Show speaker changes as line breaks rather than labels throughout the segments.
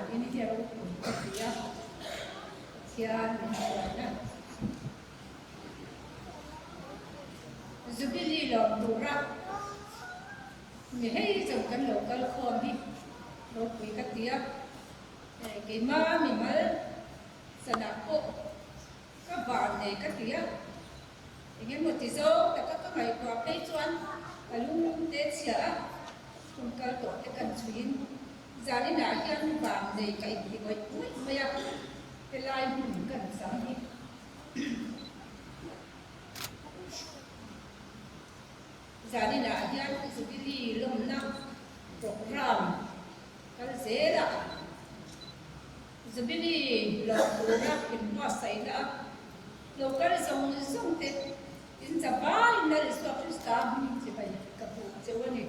Zanin hi a ropui ka ti a, Pathian min hruaina. Jubilee lawm tura mi hei zawng kan lo kal khawm hi ropui ka ti a, keima mimal sanah pawh ka van nei ka ti a, eng emaw ti zawng taka ka ngaihtuah phei chuan ka lung te chhia a, hun kal tawh te kan chhuiin zaninah hian van nei ka inti ngawih ngawih mai a, helai hmun kan chang hi. Zaninah hian Jubilee lawmna programme kal zel a, Jubilee lawm tura inbuatsaihna a lo kal zawng zawng te in zavaiin Lal Isua Krista hming chibai ka puh cheu a ni.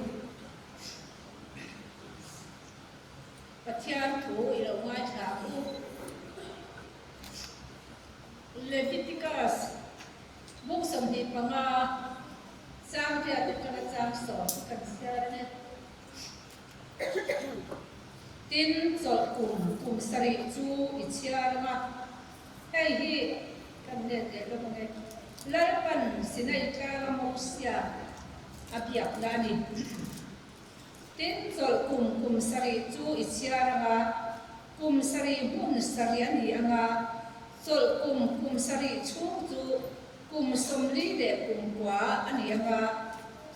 Pathian thu i lo ngaithla ang u. Leviticus buk 25 chang riat atanga chang sawm hi kan chhiar a ni. Tin, chawlh kum kum sarih chu i chhiar ang a, hei hi kan let leh lawk ang e, Lalpan Sinai tlanga Mosia a biakna a ni. Tin, chawlh kum kum sarih chu i chhiar ang a, kum sarih hmun sarih a ni ang a, chawlh kum kum sarih chhung chu kum 40 leh kum kua a ni ang a,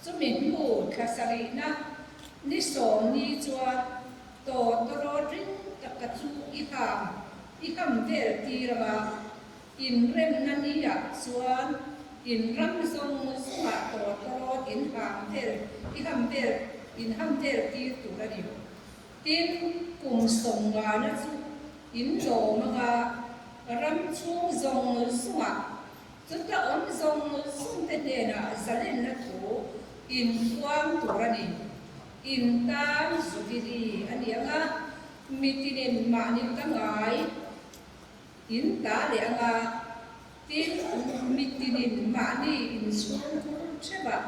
chumi hnu thla sarihna ni sawm ni chuan tawtawrawt ring taka chu i ham i ham vel tir ang a, inremna niah chuan in ram zawng zawngah tawtawrawt in ham vel i ham vel in ham vel tir tur a ni. Tin, kum sawmngana chu in lawm anga ram chhung zawng zawngah chuta awm zawng zawng te hnenah zalenna thu in puang tur a ni. In tan Jubilee a ni anga mitinin mahni ta ngai in ta leh anga tin, mitinin mahni inchhungkhur theuhah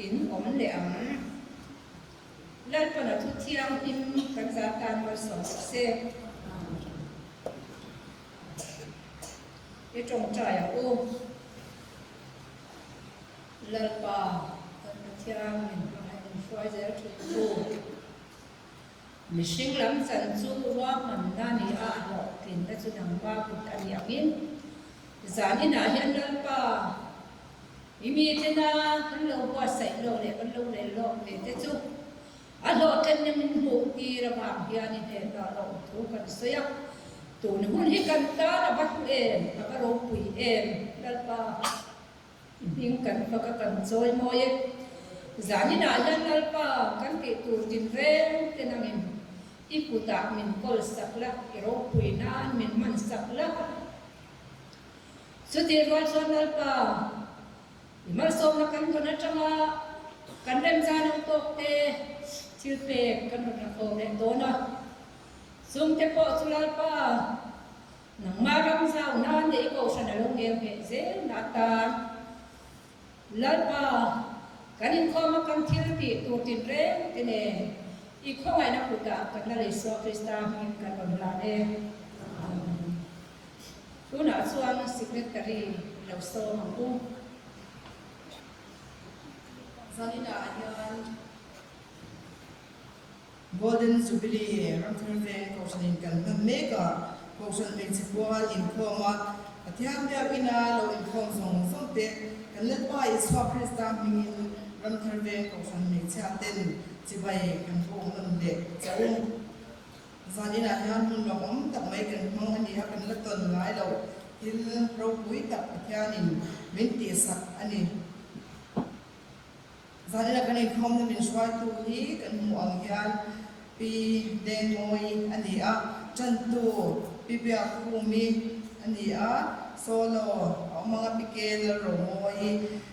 in awm leh ang. Lalpana thu thianghlim kan zah tan malsawm rawh se. I tawngtai ang u. Lalpa kan Pathian min hmangaih min hruai zel thin tu. Mihring lam chan chu ruahmanna ni a a hlawhtlinna chu nangma kut a ni angin zaninah hian Lalpa I mitena kan lo buatsaih lawk leh kan lo rel lawk ve te chu a hlawhtlinna min hmuh tir avang hian i hnenah lawmthu kan sawi a. Tun hun hi kan tan a va hlu em, a va ropui em, Lalpa i hming kan fak a kan chawi mawi e. Zaninah hian Lalpa kan tih tur tinreng te nangin i kutah min kawl sak la, i ropui nan min hman sak la. Chutih rual chuan Lalpa, i malsawmna kan dawn atanga kan remzan ang tawk te thil pek kan rawn la khawm leh dawn a. Chungte pawh chu Lalpa, nangmah ram zau nan leh i kohhran a lo ngel ngheh zel na atan Lalpa, kan inkhawma kan thil tih tur tinreng te nen i khawngaihna kutah kan Lal Isua Krista hmingin kan rawn hlan e. Amen. Tunah chuan Secretary lo sawm ang u.
Zaninah hian Golden Jubilee Ramthar Veng Kohhranin kan hman mek a, Kohhran hmeichhe pual inkhawm a, Pathian biakina lo inkhawm zawng zawng te kan Lalpa Isua Krista hmingin Ramthar Veng Kohhran hmeichhia ten chibai kan bawk nawn leh che u. Zan inah hian hmun lawmawm tak mai kan hmang a ni a, kan la tawn ngai loh thil ropui tak Pathianin min tihsak a ni. Zan inah kan inkhawmna min hruaitu hi kan hmuh ang hian Pi Dengmawii a ni a, Tantu Pi Biakkhumi a ni a, Solo a awm ang a Pi Ke Lalromawii.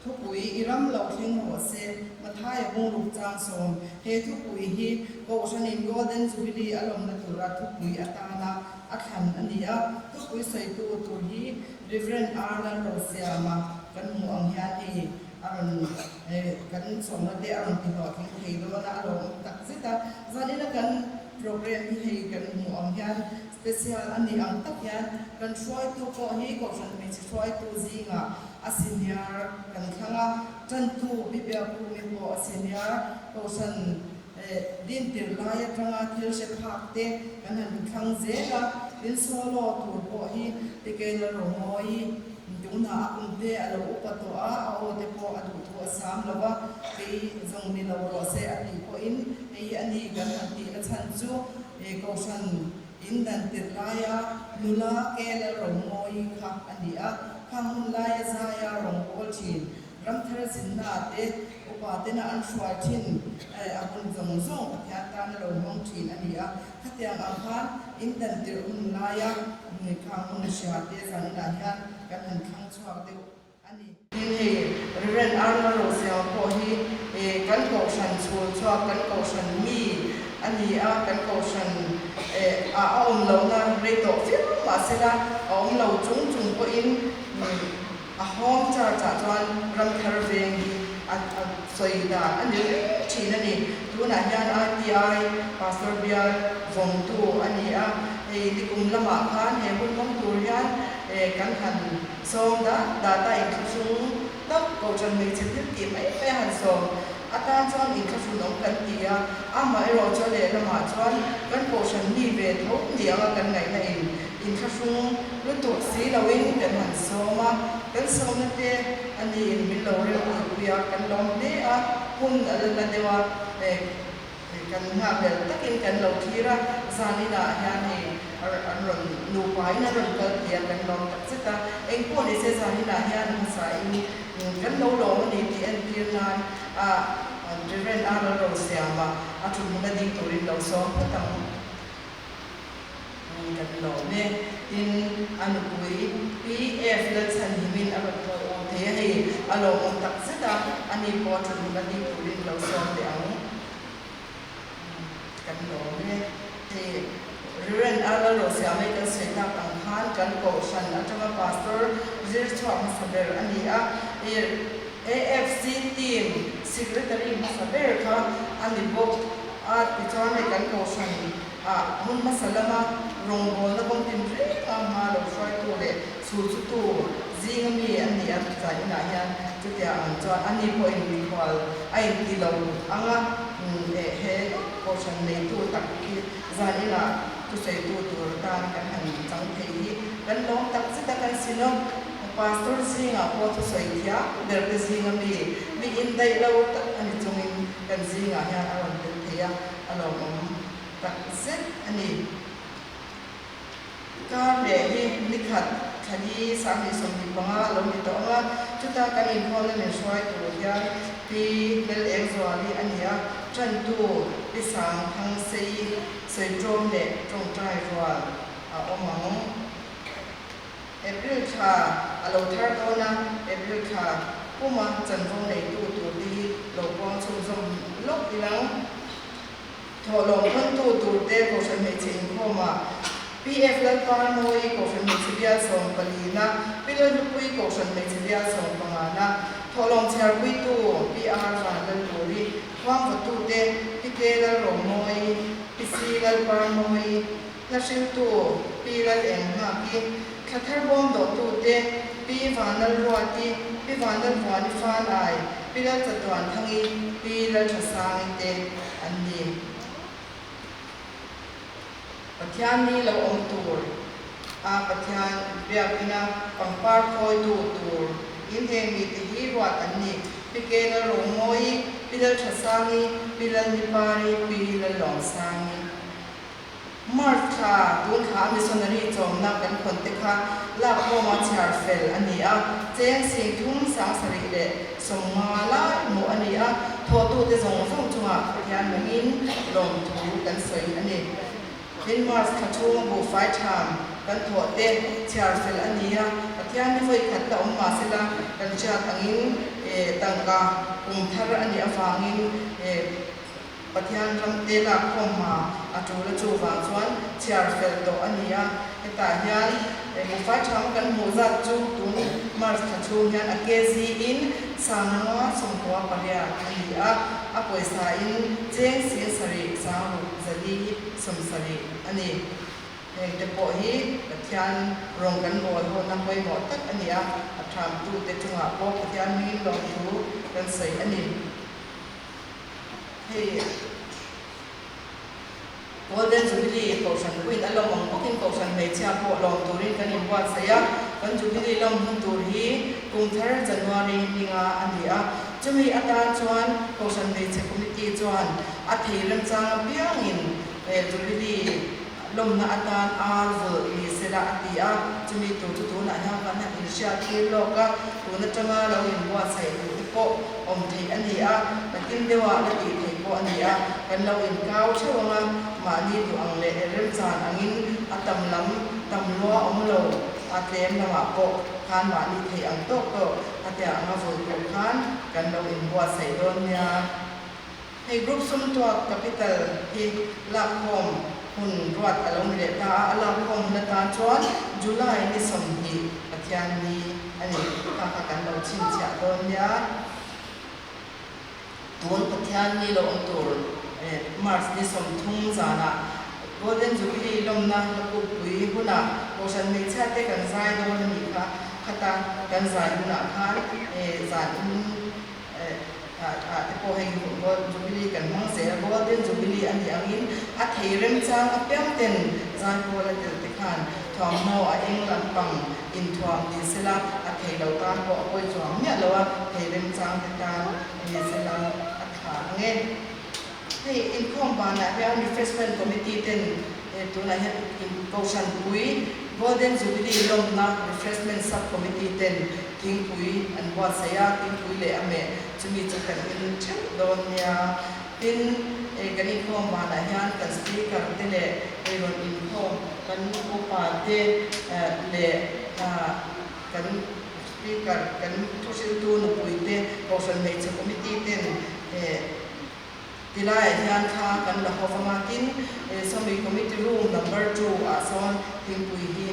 Thupui, I ram lo thleng rawh se, Mathaia bungruk chang sawm. He thupui hi Kohhranin Golden Jubilee a lawmna tura thupui atana a thlan a ni a. Thupui sawitu tur hi Rev. R. Lalrosiama kan hmuh ang hian hei a rawn kan sawmna te a rawn ti hlawhtling thei dawn a, a lawmawm tak zet a. Zanina kan. Programme hi hei kan hmuh ang hian special a nih ang tak hian kan hruaitu pawh hi Kohhran hmeichhe hruaitu zingah a senior kan thlang a, tantu Pi Biakkhumi pawh a senior Kohhran dintir lai atanga thil hre phak te kan han thlang zel a, tin solo tur pawh hi Tikela Romawi tunah a kum te a lo upa tawh a, a aw te pawh a duh thu a sam lo va, kei zawng ni lo rawh se a tih pawhin hei hi a ni kan han tihna chhan chu Kohhran in dan tirh laia nula Kela Romawi kha a ni a, khang hun laia zaia rawngbâwl thin Ramthar zinna te upa tena an hruai thin a hun zawng zawng Pathian tana lo hmang thin a ni a, khatiang ang khan in dan tirh hun laia khang hun hria te zaninah hian kan han thlang chhuak deuh a ni. Tin hei Rev. Arnold Rosiang pawh hi kan kohhran chhul chhuak kan kohhran mi a ni a, kan kohhran ah a awm lohna rei tawh viau mahsela a awm lo chung chung pawhin A home church ah chuan Ramthar veng hi a sawi dan a ni reng thin a ni. Tunah hian ITI Pastor bial vawngtu a ni a, hei nikum lamah khan he hun hmang tur hian kan han sawm dat dat a, inthlahrung tak Kohhran hmeichhe thil tih mai mai a han sawm atan chuan inthlahrun awm kan ti a, amaherawh chu a lehlamah chuan kan Kohhran mi ve tho ni anga kan ngaihna in Inthlahrung lutuk si loin kan han sawm a, kan sawmna te a niin min lo rem tihpui a, kan lawm hle a, hun a la na deuh a, kan nghakhlel takin kan lo thlir a, zaninah hian hei an rawn nupain an rawn kal thei a, kan lawm tak zet a, engpawh ni se zaninah hian hmasain kan lo lawm a ni tih entir nan a Reverend Arnold Rosiama a thuthmun a ding turin lo sawm phawt ang. Kan lawm e. Tin, a nupui PF Lalchhanhimin a rawn thawi awm thei a, hei a lawmawm tak zet a, ani pawh a thuthlung a ding turin lo sawm teh ang. Kan lawm e. Hei Reverend R Lalrosiamei kan sawi tak ang khan kan kohhran atanga Pastor zir chhuak hmasa ber a ni a, AFC team Secretary hmasa ber kha a ni bawk a, tichuan hei kan kohhran Ah hmun hmasa lama rawngbawlna kawng tin reng a hma lo hruaitu leh chhulchutu zinga mi an ni a, chutah inah hian chutia ang chuan ani pawhin mikhual a inti lo ang a, he kohhran neitu tak hi zan inah thusawitu tur atan kan han chang thei hi kan lawm tak zet a, kan synod pastor zingah pawh thusawi thiam ber te zinga mi mi indaih lo tak a ni chungin kan zingah hian a rawn tel thei a. A lawmawm tak zet a ni. Kar leh hi nikhat thlali 2025 a lo ni tawh ang a, chuta kan inkhawmna min hruai tur hian Pi Lel Engzuali a ni a, Ṭantu Pi Sang Thang Sei Sawiṭawm leh Ṭawngṭai rual a awm ang. April thla a lo thar dawn a, April thla puma chanvo neitu tur te hi lo puang chhunzawm lawk ilang. Thawhlawm thawntu tur te Kohhran Hmeichhe Inkhawmah PF Lalparmawi Kohhran Hmeichhe Bial 14 na, Pi Lalhlupui Kohhran Hmeichhe Bial 15 na, Thawhlawm chhiarpuitu PR Van Lalturi, Khuangvawtute Pi K Lalromawi, Pi C Lalparmawi, Hla hriltu Pi Lal Eng Nghaki, Thla thar bawm dawhtute Pi Vanlal Ruati, Pi Vanlal Vuani Fanai, Pi Lal Chatuan Thangi, Pi Lal Thasangi te an ni. Pathian ni lo awm tur a Pathian biakina pangpar khawitu tur in heng mite hi ruat an ni, Pi Ke Lal Romawi, Pi Lal Thasangi, Pi Lal Nipari, Pi Lal Lawmsangi. March thla tun thla a missionary chawmna kan khawn te kha lak khawma chhiar fel a ni a, cheng 3750 lai hmuh a ni a, thawhtute zawng zawng chungah Pathian hmangin lawmthu kan sawi a ni. Tin March thla chhunga buhfai tham kan thawh te chhiar fel a ni a, Pathian ni vawi khat la awm mah sela kan hriat angin tangka kum thar a nih avangin Pathian ram te lak khawm hma a tul a chuvang chuan chhiar fel tawh a ni a, hetah hian buhfai thang kan hmuh zat chu tun March thla chhung hian a kg in 98 a ni a. a pawisa in cheng 7000 670 a ni. Heng te pawh hi Pathian rawng kan bawl hawhna pawimawh tak a ni a, a thamtute chungah pawh Pathian hmingin lawmthu kan sawi a ni. Hei Golden Jubilee Kohhran puiin a lawm ang bawkin Kohhran hmeichhia pawh lawm turin kan inbuatsaih a, kan Jubilee lawm hun tur hi kum thar January ninga a ni a, chumi atan chuan Kohhran Hmeichhe Committee chuan a thei remchang apiangin Jubilee lawmna atan ar vulh ni sela a ti a, chumi tur chu tunah hian kan han inhriat tir lawk a, tun atanga lo inbuatsaih duh te pawh awm theih a ni a, nakin deuhah la tih theih pawh a ni a, kan lo inkau theuh ang a, mahni duh ang leh remchan angin a tam lam tam lua awm lo, a tlem lamah pawh khan mahni theih ang tawk tawk a tia anga vulh tur khan kan lo inbuatsaih dawn nia. Hei group sumtuak capital hi lakkhawm hun ruat a lo ni leh ta a, a lakkhawm hun atan chuan July ni 20 Pathian ni a ni kha kha kan lo chhinchhiah dawn nia. Tun Pathian ni lo awm tur March ni 30 zanah Golden Jubilee lawmna Lakukpui hunah Kohhran hmeichhia te kan zai dawn a nih kha, khata kan zai hunah khan zan in Ah te pawh hei Gold Jubilee kan hmang zel a, Golden Jubilee a nih angin a thei remchang apiang ten zaipawl a tel te khan thuamhnaw a eng lampang inthuam ni sela a thei lo tan pawh a pawi chuang miah lo a, thei remchang te tan ni sela a tha ang e. Hei inkhawm banah hian Refreshment Committee ten tunah hian Kohhran pui Golden Jubilee lawmna Refreshment Sub Committee ten Thingpui an buatsaih a, thingpui leh a meh chumi chu kan in theuh dawn nia. Tin, kan inkhawm vanah hian kan speaker te leh hei rawn inkhawm kan upa te leh kan speaker kan thuhriltu nupui te Kohhran Hmeichhe Committee ten Tilaiah hian thla kan la ho vang a, tin sawmi committee room number 2 ah sawn thingpui hi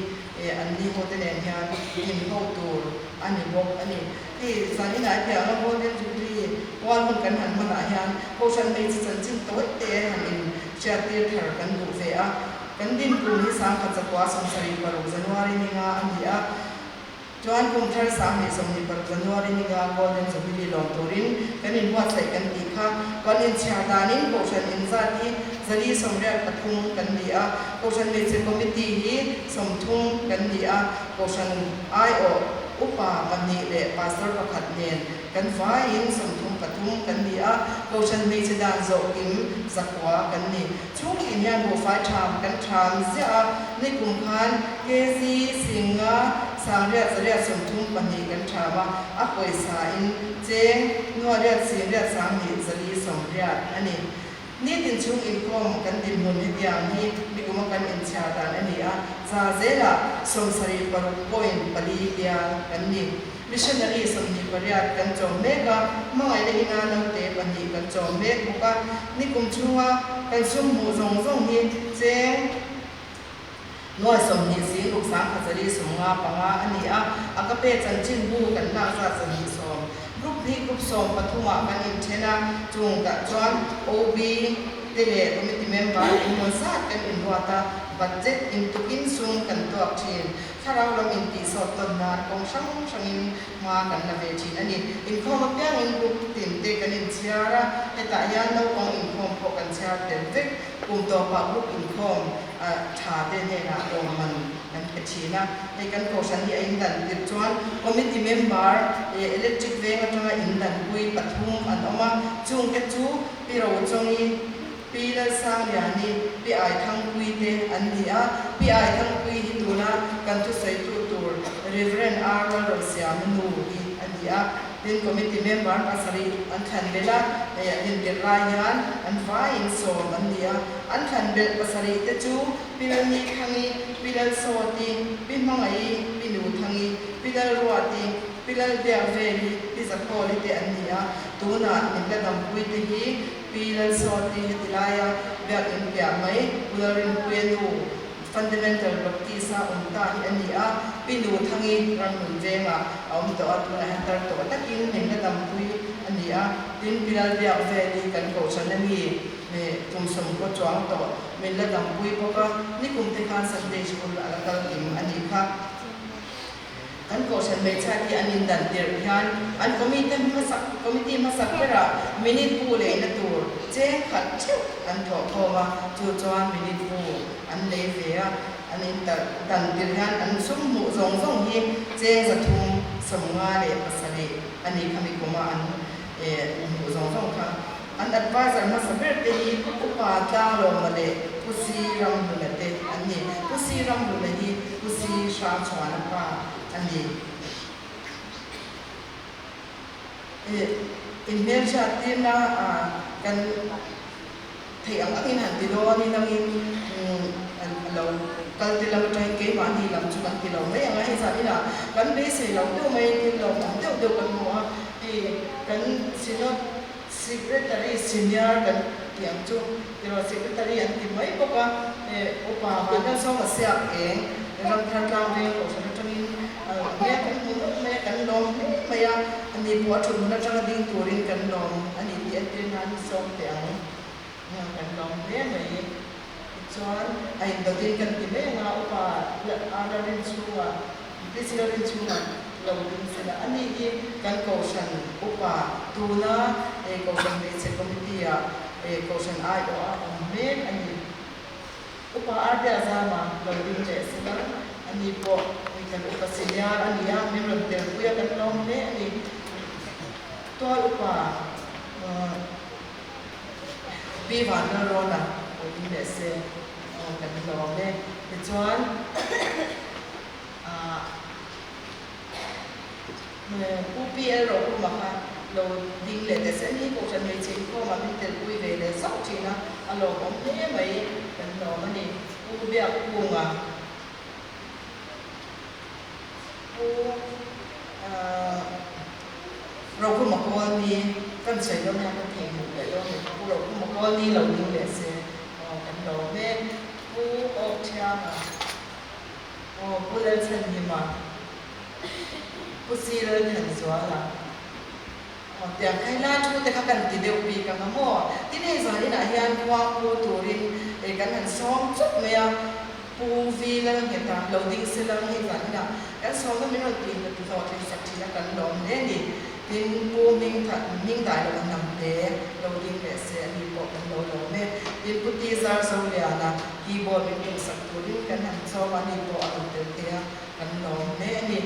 an ni ho te nen hian in ho tur a ni bawk a ni. Hei zaninah hian anga Golden Jubilee pual hun kan han hmanah hian Kohhran hmeichhe chanchin tawi te han in hriattir thar kan duh ve a, kan dinpum hi 1976 January ninga a ni a. Chuan kum thar 2026 January ninga Golden Jubilee lawm turin kan inbuatsaih kan tih kha. Kan inchhiar danin Kohhran inzat hi 483 kan ni a, Kohhran Hmeichhe Committee hi 30 kan ni a, Kohhran aiawh upa pahnih leh Pastor pakhat nen kan vaiin 33 kan ni a, Kohhran Hmeichhe dan zawh kim 9 kan ni. Chhungtin hian buhfai tham kan tham ziah a, nikum khan kg 50 8,832 kan tham a, a pawisa in cheng 8,8,280 a ni. Nitin chhung inkhawm kan dinhmun hetiang hi nikuma kan inchhiar dan a ni a, za zelah 76.4 bial kan ni. Missionary 28 kan chawm mek a, hmangaihna ina naute pahnih kan chawm mek bawk a. Nikum chhunga kan sum hmuh zawng zawng hi cheng 20,6,155 a ni a, Agape chanchinbu kan lak zat 210. Group hi group 13 ah kan inthen a, chung tah chuan OB te leh committee member engemaw zat kan inruat a, budget intukin sum kan tuak thin. Thlarau lam intihsawt tawn nan kawng hrang hrangin hma kan la ve thin a ni. Inkhawm apiangin group tin te kan inchhiar a, hetah hian naupang inkhawm pawh kan chhiar tel vek. Kum tawpah group inkhawm tha te hnenah lawmman kan pe thin a. Hei kan kohhran hi a indan tirh chuan committee member electric veng atanga indanpui pathum an awm a, chungte chu Pi Rochawngi, Pi Lalsangliani, Pi Aithangpui te an ni a. Pi Aithangpui hi tuna kan thusawitu tur Rev. R. Lalrosiama nu hi a ni a. Tin, committee member pasarih an thlan belh a, hei an intirh lai hian an vaiin sawm an ni a. An thlan belh pasarih te chu Pi Lalnithangi, Pi Lalsawti, Pi Hmangaih, Pi Nuthangi, Pi Lalruati, Pi Lalbiakveli, Pi Zakhawli te an ni a. Tunah min la dampui te hi Pi Lalsawti heti laia biakinn piah mai Pu Lalrinpuia nu Fundamental Baptist-a awm ta hi a ni a. Pi Nuthangi Ramhlun vengah a awm tawh a, tunah hian tar tawh takin min la dampui a ni a. Tin, Pi Lalbiakveli kan kohhran ami kum sawmkaw chuang tawh min la dampui bawk a, nikum te khan Sunday School a la kal kim a nih kha. Kan kohhran hmeichhia hi an indan tirh hian an committee hmasak committee hmasak berah minute bu leina tur cheng khat theuh an thawh khawm a, chu chuan minute bu an lei ve a, an intalh dan tirh hian an sum hmuh zawng zawng hi cheng 357 a ni khami kuma an hmuh zawng zawng kha. An adviser hmasa ber te hi Upa Tlanglawma leh Pu Si Ramhluna te an ni. Pu Si Ramhluna hi Pu Si Hrangchhuana pa a ni. Inhmelhriat tirna kan theih ang angin han ti dawn in angin a lo kal te lam atangin keimahni lam chu kan ti lo mai ang a, hei zan inah kan beisei lo deuh mai thil lo awm deuh deuh kan hmu a, hei kan Synod Secretary Senior kan tih ang chu tiraw Secretary an ti mai bawk a, Upa Vanlalsawma siak eng Ramthar Tlangveng Kohhran atangin hmel kan hmu nawlh mai a, kan lawm hle mai a, ani pawh a thut hmun atanga ding turin kan lawm a ni tih entir nan sawm teh ang kan lawm hle mai. Tichuan a indawtin kan ti mai ang a, Upa Lalrin chhungah Priscilla Rinchhunga lo ding se la, ani hi kan Kohhran upa tuna Kohhran Hmeichhe Committee ah Kohhran aiawh a awm mek a ni. Upa Ardea Zama lo ding leh se la, ani pawh kan upa senior a ni a, min rawn telpui a kan lawm hle a ni. Tual upa Pi Vanlalrawna lo ding leh se kan lawm e. Tichuan. UPL Rohuma kha lo ding leh teh se ni Kohhran hmeichhe inkhawmah min telpui ve leh zauh thin a, a lawmawm hle mai kan lawm a ni. Pu Biakkunga, Pu Rohuma Kawlni kan sawi dawn hian ka theihnghilh leh dawn a ni. Pu Rohuma Kawlni lo ding leh se kan lawm e. Pu Awkthianga. Aw Pu Lalchhanhima, Pu Si Lalthanzuala, aw tiang kha helai thu te kha kan ti deuh bik ang a maw? Tin hei zaninah hian khuang pu turin kan han sawm chawp mai a, Pu Vi Lalngheta lo ding se lang hei zaninah kan sawmna min rawn tih hlawhtling sak thin a kan lawm hle a ni. Tin, Pu Hmingthat, hming dai lo a hnam te lo ding leh se a ni pawh kan lo lawm e. Tin, Pu Ti Zar Zoliana keyboard min tumsak turin kan han chawm a, ani pawh a rawn tel thei a, kan lawm hle a ni.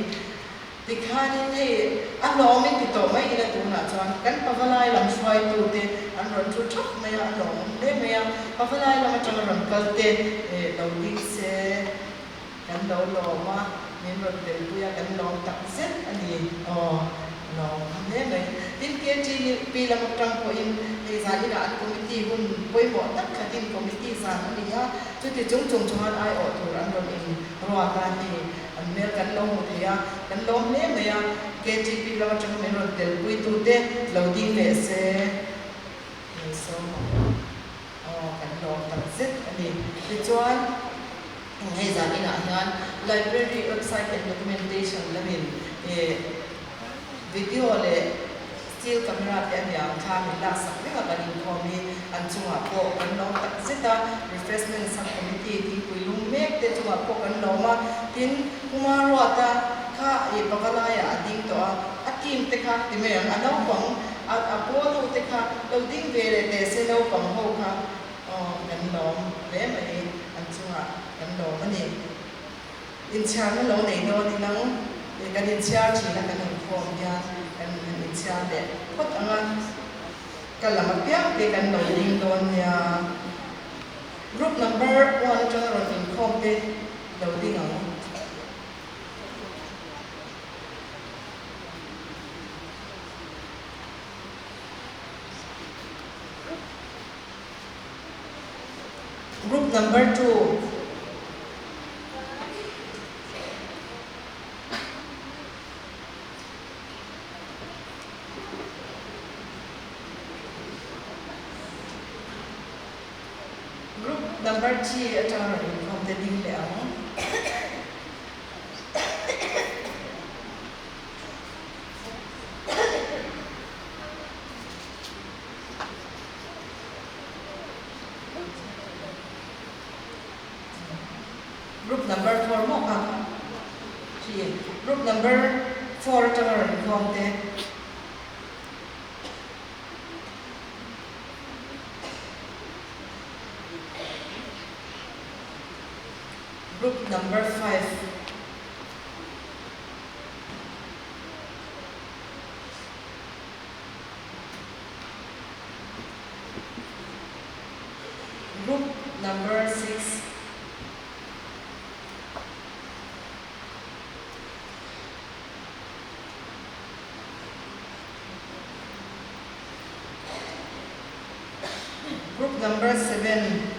Tikhanin hei a hlawmin ti tawh mai ila tunah chuan kan pavalai lam hruaitute an rawn thu thap mai a, a lawmawm hle mai a. Pavalai lam atanga rawn kal te lo ding se Kan lo lawm a, min rawn telpui a, kan lawm tak zet a ni. Aw, lawm hle mai. Tin, KTP lam atang pawhin hei zan inah an committee hun pawimawh tak khatin committee zan a ni a, chuti chung chung chuan aiawh tur an rawn in ruat a, hei an hmel kan lo hmu thei a, kan lawm hle mai a. KTP lam atanga min rawn telpui tute lo ding leh se, hei sawm ang. Aw, kan lawm tak zet a ni. Tichuan, hei zan inah hian Library website and documentation lamin video leh still camera te a niang kha min laksak vek a kan inkhawm hi an chungah pawh kan lawm tak zet a, Refreshment Sub Committee thingpui lung mek te chungah pawh kan lawm a, tin Puma Ruata kha ih pavalaiah a ding tawh a, a team te kha ti mai ang, a naupang a a pawl ho te kha lo ding ve leh teh se naupang ho kha aw kan lawm hle mai an chungah kan lawm a ni. Inchhiarna lo nei dawn in ang ih kan inchhiar thin a kan inkhawm hian kan han inchhiar leh phawt ang a, ka lam apiang te kan lo ding dawn nia. Group number one atanga rawn inkhawm te lo ding ang. Group number 2. Group number 3 atanga rawn inkhawm te ding leh ang. number 4 atanga rawn inkhawm te. Group number 5. Group number 6. Group number 7.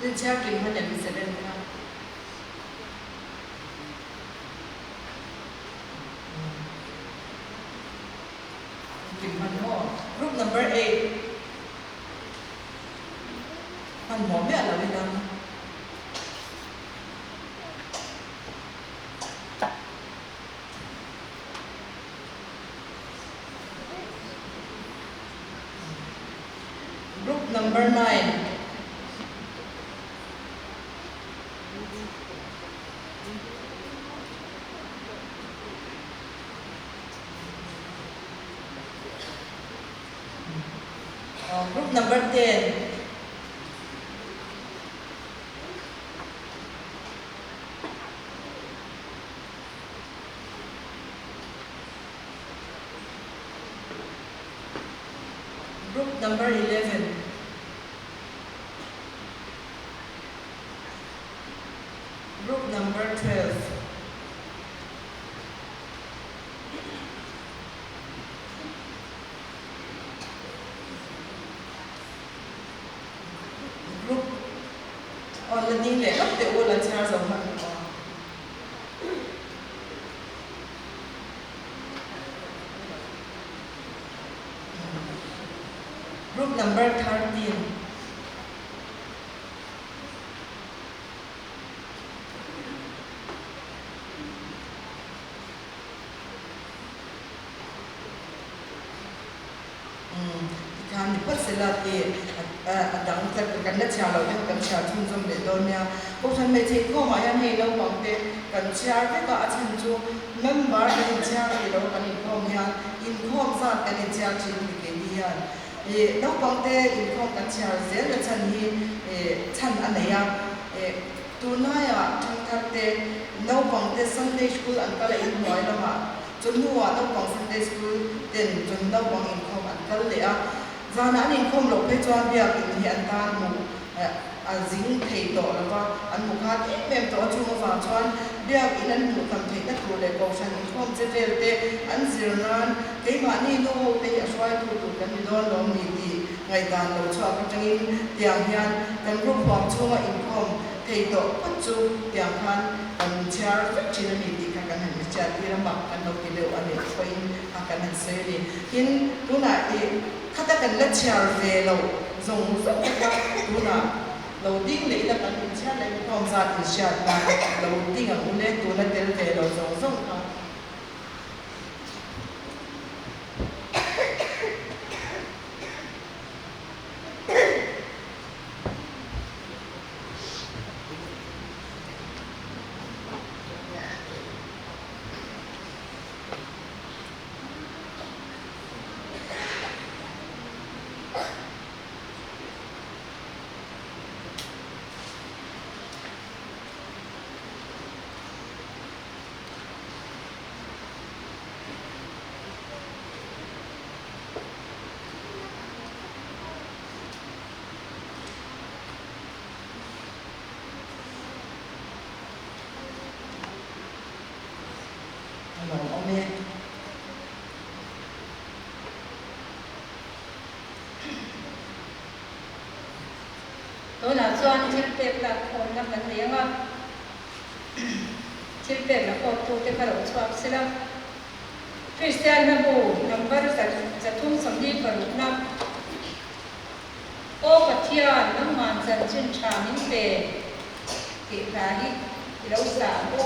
In chhiar kim hman em 7 kha? Kim hman maw? Group number 8. Hman maw miah lo in ang. Group number 9. Group number 10. Group number 11. Group number 12. Group aw la ding leh lawk teh u la chhiar zo hman lo a. Group number 13. Umm tikhan ni phawt sela ti a dang tlat kan la chhiar loh deuh kan chhiar chhunzawm leh dawn nia. Kohhran hmeichhe inkhawmah hian hei naupang te kan chhiar vek a, a chhan chu member kan inchhiar a ni lo kan inkhawm hian inkhawm zat kan inchhiar thin a ni keini hian. Ih naupang te inkhawm kan chhiar zel na chhan hi ih chhan a nei a, ih tunlaiah thangthar te naupang te Sunday school an kal a inhnuai lamah Chu hnuah naupang Sunday School ten chun naupang inkhawm an kal leh a, zanah an inkhawm loh phei chuan biakin hi an tan hmuh a zing thei tawh lo va, an hmu khat em em tawh a, chung avang chuan biakin an hmuh tam theihna tur leh kohhran inkhawm che vel te an zir nan keimahni nu ho te hi a hruaitu tur kan ni dawn lawm ni tih ngaihdan lo chhuak atangin tiang hian kan group huam chhunga inkhawm thei tawh phawt chu tiang khan kan chhiar vek thin a ni tih kha kan han inhriat tir a, mak kan lo ti deuh a nih pawhin a kan han sawi a ni. Tin, tunah i khata kan la chhiar ve loh zawng zawng te kha tunah lo ding leh ila kan inchhiar leh inkhawm zat inhriat nan lo ding ang u le, tuna tel ve loh zawng zawng kha. A lawm awm e.
Tunah chuan thil pek lak khawmna kan nei ang a, thil pek la khawmtute kha lo chhuak sela. Kristian hnabu number 326na. Aw Pathian, nangman chanchin tha min pe tih hla hi i lo sa ang u.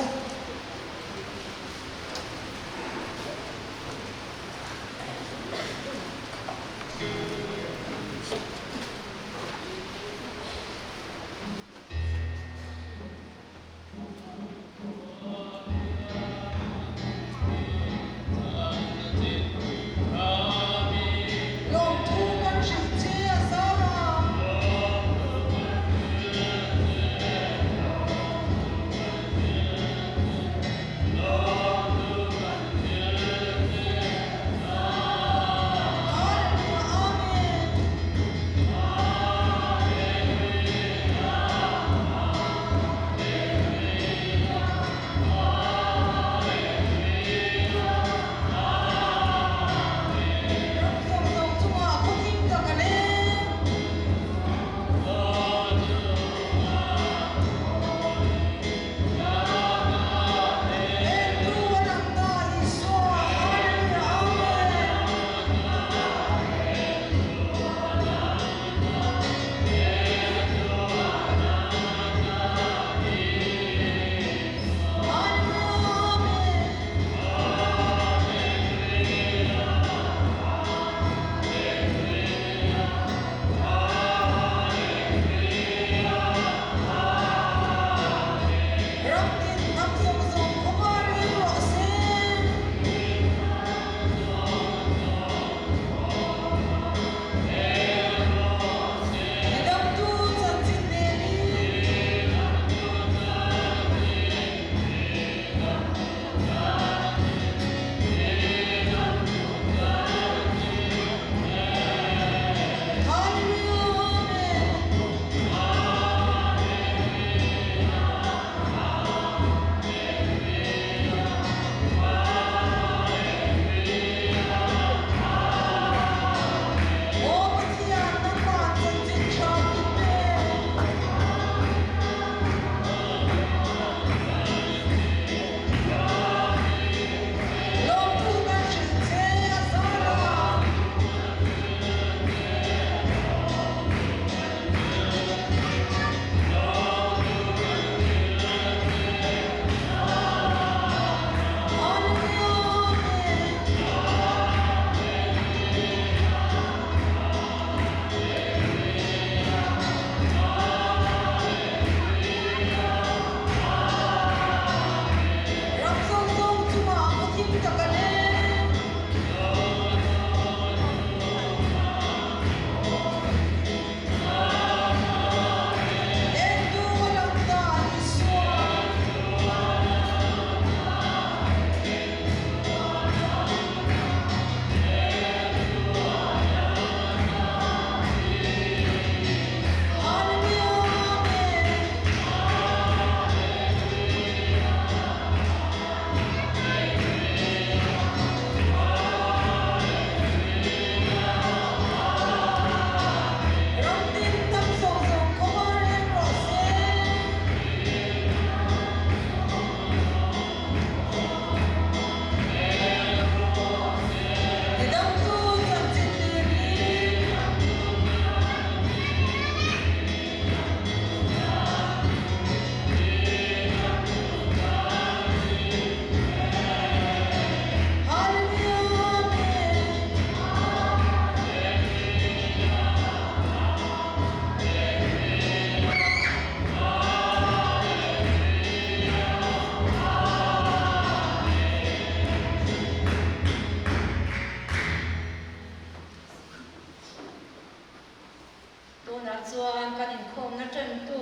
ṭantu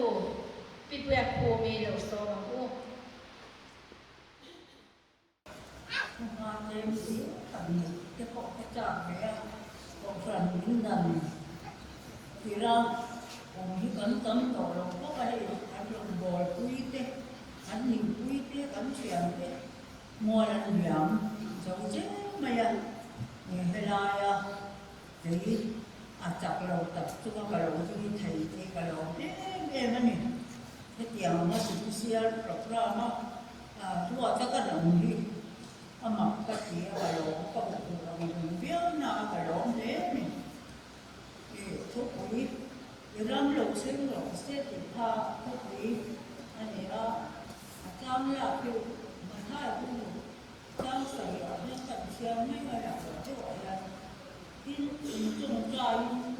Pi Biakkhumi lo sawm ang u.
Hma tlem si tak nih te pawh ka chak ve a, Kohhran min dan tir a, awm hi kan tam tawh lo bawk a hei, kan rawn bawl pui te, kan hlimpui te, kan thian te mual an liam zo zel mai a, helaia kei a chak lo tak chunga ka lo zui thei te hi ka lawm em em a ni. Hetiang anga judicial programme a Ruat a ka dang hi a mak ka ti a, ka lawm ka hmu tur ang reng viau na a ka lawm hle a ni. I thupui i ram lo thleng rawh se tih kha thupui a ni a, a tlang lak hi Mathai bu tlang sarih ah hian kan chhiar mai a lah loh deuh ah hian tin inchawngchaiin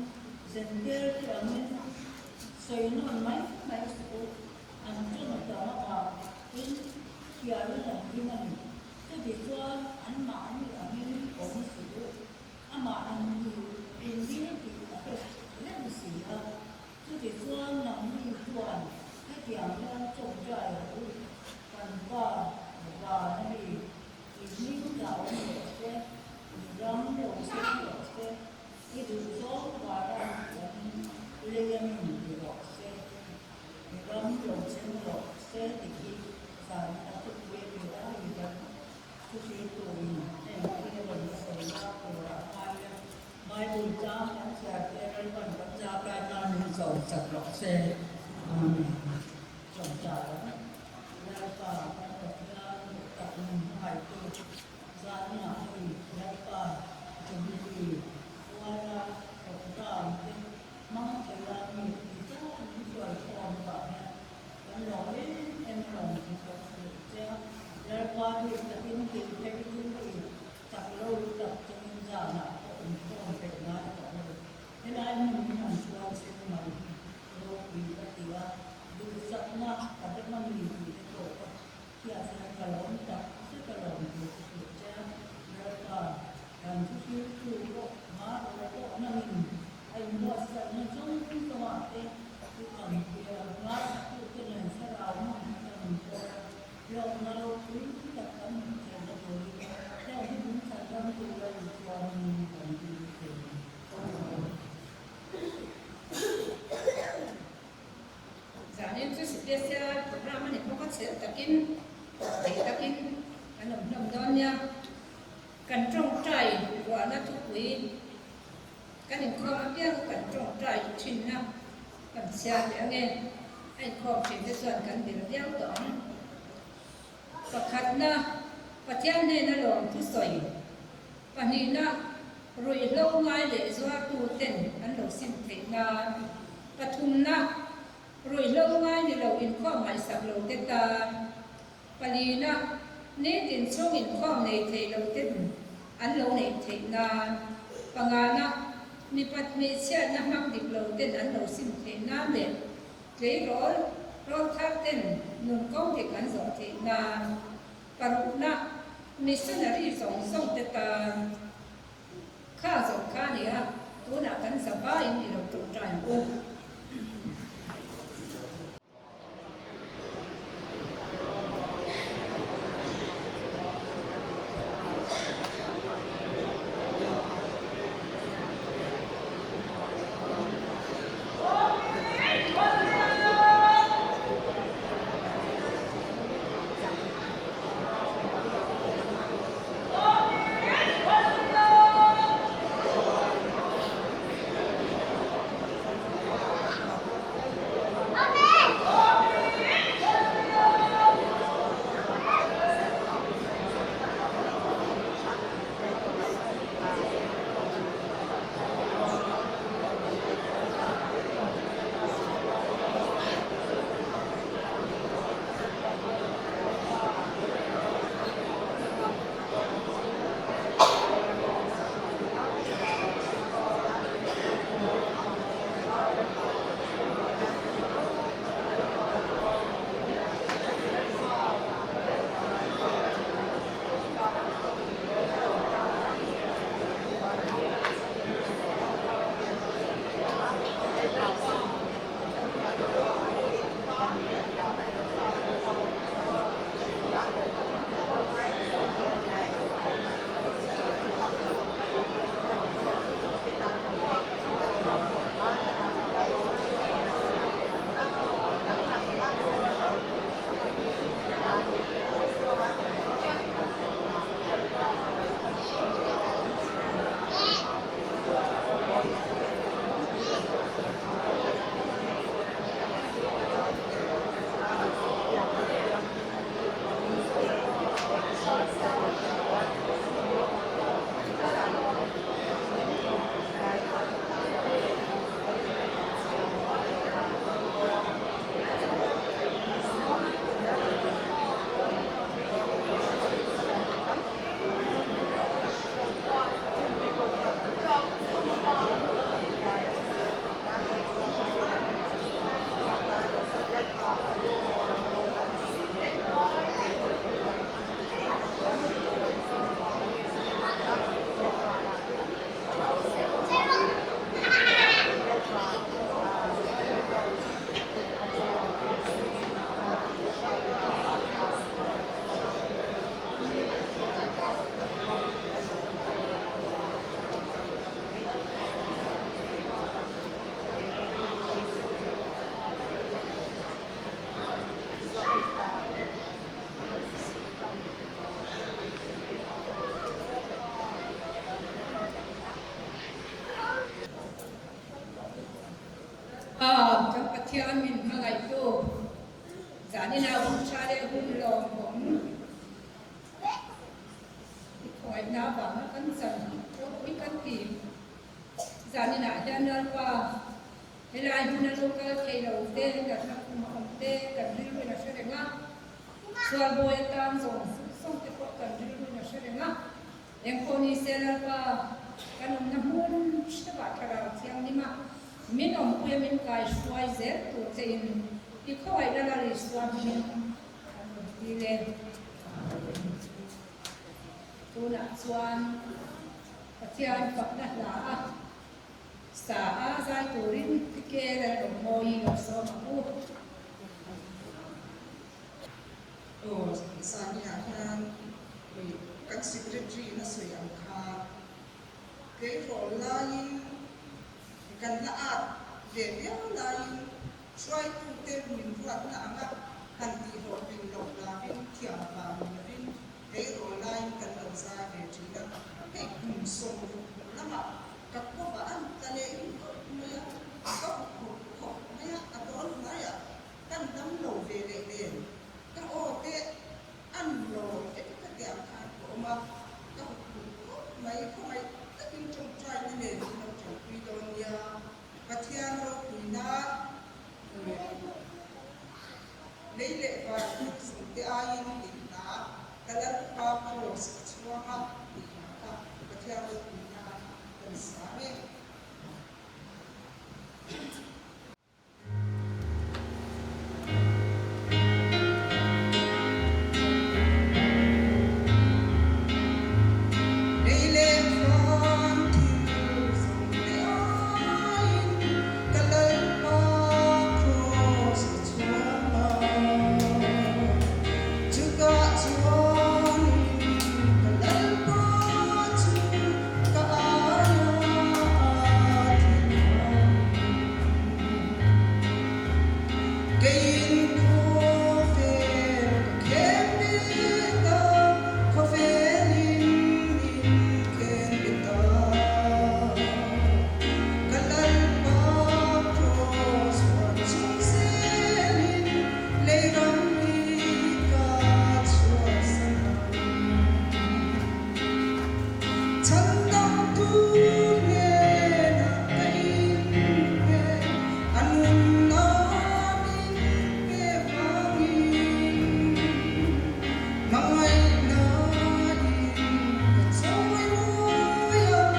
zentel te angin sawi nawn mai mai suh u. An tawng tam avangin thiarin an hlim a ni. Chuti chuan anmahni angin awm suh u. Amah in ni in dil tih a hre reng si a. Chuti chuan nangni chuan hetiang hian tawngtai rawh u, Kan Pa van a mi, i hming dah awm rawh se, i ram lo thleng rawh se, i duhzawng vara an tih angin lei angin ti rawh se. I ram lo cheng rawh se tih hi zan a thupui a ni a, i ram thuhriltuin heng hi a rawn sawi lak turah a ngai a, Bible chang kan chhiar te Lalpan kan zahkai nan min cho chak rawh se. Amen. Chawngchai ang Lalpa kan Pathian duh tak min hmangaihtu zaninah hei Lalpa Jubilee puala programme te Hmang theia mi ti chauh min hruai khawm avang hian kan lawm em em a lawm tih ka hrilh che a. Lalpa bik takin kei phei chu hei chak lo tak chungin zanah pawh inkhawm theih ngai tawh lo. Helai hmun min han hruai sen mai hi ropui ka ti a, duhsakna ka dam a ni tih te pawh ka hriat hian ka lawm tak zet a lawm tih ka hrilh che a. Lalpa kan thuhriltu pawh hma rawh pawh nangin A inbuatsaihna zawng zawngah te i kalpui a, ngaithlatute nen thlarau hmun khat a min pawl a, hlawkna ropui tak kan hmuh theihna turin heng hi min chhan ram tura inchuanin kan dil thei a ni.
Zanin chu special program a ni bawk a, chhel takin, thei takin kan awm hlawm dawn nia. Kan tawngtai ruahna thupui Kan inkhawm apiang kan tawngtai thinna kan chhiar leh ange, a inkhawm thin te chuan kan vil viau tawh ang. Pakhatna, Pathian hnena lawm thusawi. Pahnihna, ruihhlo ngai leh zuartu ten an lo sim theih nan. Pathumna, ruihhlo ngai ni lo inkhawm ngaihsak lo te tan. Palina, nitin chhung inkhawm nei thei lo ten an lo neih theih nan. Pangana, mipat hmeichhiatna hmang dik lo ten an lo sim theih nan leh tleirawl rawl thar ten nun kawng dik an zawh theih nan. Parukna, missionary zawng zawng te tan kha zawh kha a ni a, tunah kan zavaiin i lo tawngtai ang u. Pa, kan Pathian min hmangaihtu, zanin ah hun tha leh hun lawmawm i khawngaihna avanga kan chan ropui kan ti. Zanin ah hian Lalpa, helai hmuna lo kal thei lo te, natna khum a awm te kan rilruin a hre reng a, chhualbawi atan zawng zawng te pawh kan rilruin a hre reng a. Engpawh ni se Lalpa, kan awmna hmun hrevah Thlarau Thianghlim a min awmpui a min kai hruai zel tur che in i khawngaih Lal a Isua hmingin kan rawn dil e. Tunah chuan Pathian fakna hla a sa a zai turin Pike Lalrawngmawii lo sawm ang u.
Aw, Sania hian kan secretary in a sawi ang kha tleirawl laiin kan la at ve viau laiin hruaitute min ruatna anga han tihhlawhtlin loh lavin thiam vang ni lovin tleirawl laiin kan lo zai ve thin a, hei kum 60 lamah ka kawvah an tla leh ringawt mai a, ka huphurh khawp mai a, a dawn hnaiah Kan dam lo ve leh nen ka aw te an lawm te ka ti ang khan ka awm a, ka huphurh khawp mai, khawngaih takin tawngtaina nen min lo tanpui dawn nia, Pathian ropui nan lei leh van thil chung te aiin tih hna ka Lalpa Kraws ka chhuang a tih hna kha Pathian ropui nan kan sa mek. Keiin khawvel ka khen bet a, khawvelin min khen bet a. Ka Lalpa kraws huan chung zelin lei ram hi ka chhuahsan ang. Chhandamtu hnenah ka inpe, a nunna min pe vangin. Hmangaihnain ka chawi mawi ang,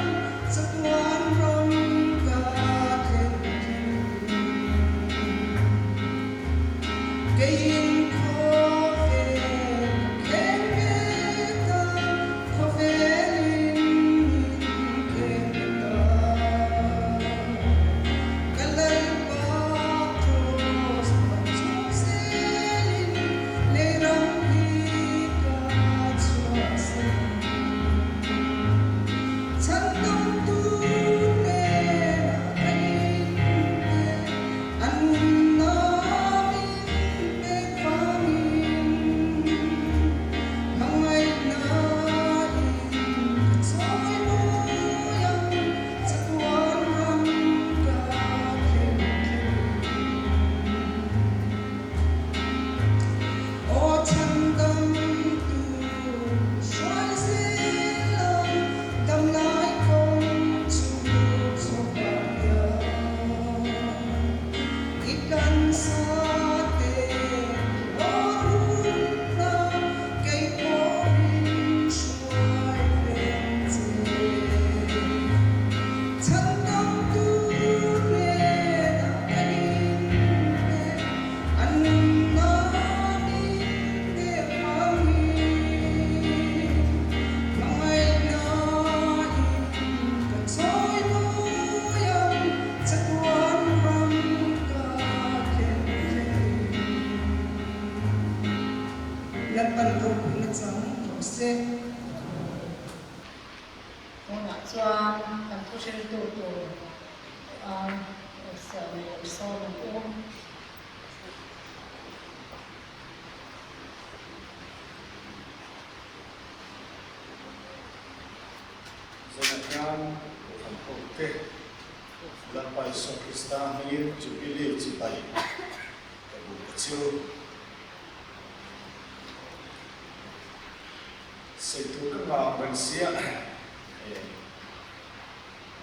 chatuan ram ka thlen thin. Keiin khawvel ka khen bet a, Khawvelin min khen ta. Ka Lalpa kraws hman chung zelin lei ram hi ka chhuahsan. Chhandamtu hnenah ka inpe, a nunna min pek vangin. Hmangaihnain ka chawi mawi ang, chatuan ram ka thlen thin. Aw chhandamtu hruai zel ang, damlai kawng chu chawpah hian. I tlansa te lawr hun a kei pawh min hruai ve ang che. Chhandamtu hnenah ka inpe, a nunna min pek vangin. Hmangaihnain ka chawi mawi ang, chatuan ram ka thlen thleng. Lalpan ropuina chang rawh se.
Tunah chuan kan thu hriltu tur a siam leh lo sawm ang u.
Zanah hian Kohhran hote. Lalpa Isua Krista hmingin Jubilee chibai ka buk a chu. Sawitu ka ngam reng sia e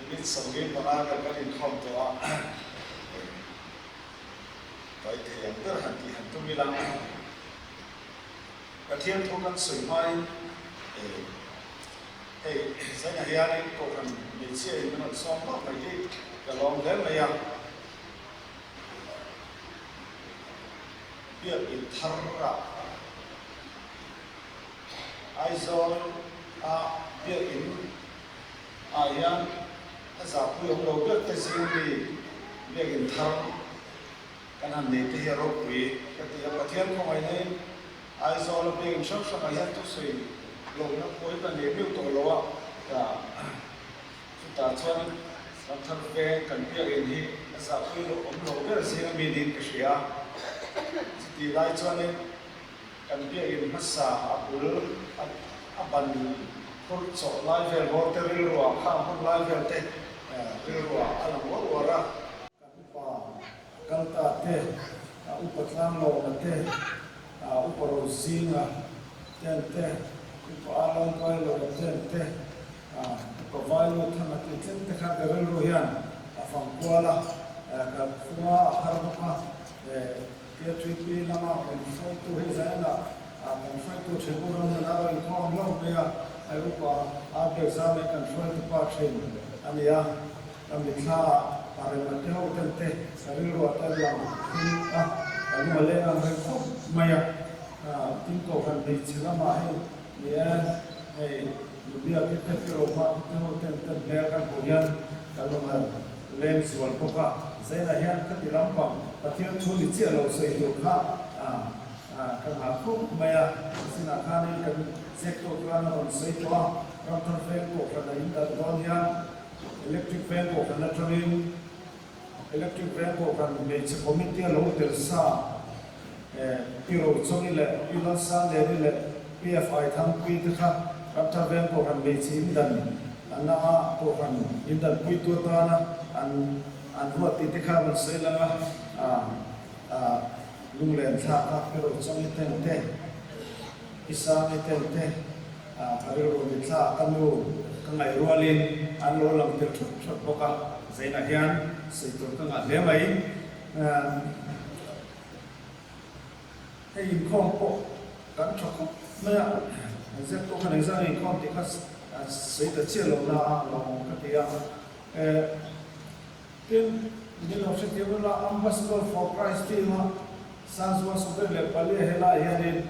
minute 45 vel kan inkhawm tawh a e kai thei ang ber han tih han tum ila Pathian thu kan sawi hmain e hei zainah hianin Kohhran hmeichhia in min rawn sawm vak mai hi ka lawm hle mai a. Biakin thar ah Aizawl a biakin ah hian a zahpui awm lo ber te zing mi biakin thar kan han nei te hi a ropui ka ti a. Pathian khawngaihna in Aizawl a biakin hrang hrang ah hian thusawi lohna pawi ka nei meuh tawh lo a ka chutah chuan Ramthar veng kan biakin hi a zahpui loh awm lo ber zing ami niin ka hria. Chutih lai chuanin Kan biakinn hmasa a bul a ban phur chawh lai vel bawr te rilruah khang hun lai vel te rilruah a lang uar uar a. Kan upa Kalta te, upa Tlanglawna te, upa Rozinga ten te, upa Alangpailawna ten te, upa Vailuthanga tih thleng te khan ka rilru hian a fang kual a, ka khua a har bawk a. KTP lama kan hruaitu hi Zion-ah kan hruaitu thin U Ronald a rawn inkhawm hlauh mai a, hei upa Arbekzame kan hruaitu pa thin a ni a, ka mitthla-ah Parema te ho ten te ka rilruah te an lang thung a, ka lung a leng ang reng khawp mai a, tin Kohhran hmeichhe lamah hei ni e, hei Nubiaki te Pirohma te ho ten te hmel kan hmuh hian ka lung a leng zual bawk a, Zainah hian ka ti lampang Pathian thu ni chiah lo sawi tur kha ka nghah khawp mai a, zinah khanin kan zek tawh khan a rawn sawi tawh a, Ramthar veng kohhran a indalh dawn hian Electric veng kohhran atangin Electric veng kohhran hmeichhe committee a lo tel sa Pi Rochawni leh Pi Lalsangliani leh Pi FI Thangpui te kha Ramthar veng kohhran hmeichhe indan an a kohhran indan puitu atana an An ruat tih te kha rawn sawi lang a, ah lunglen thlak a pi Rochawng i ten te, pi Sang i ten te, ah ka rilru ni thla ka nu ka ngaih rualin an lo lang tel thut thut bawk a, Zainah hian sawi tur ka ngah hle mai. Hei inkhawm pawh kan tha khawp mai a, an zep pawh khan engzah nge inkhawm tih kha sawi ta chiah lo na a lawmawm ka ti a. Tin, min lo hrethiam ula, Ambassador for Christ team a Sanzua Sawdek leh Palia helaiah hianin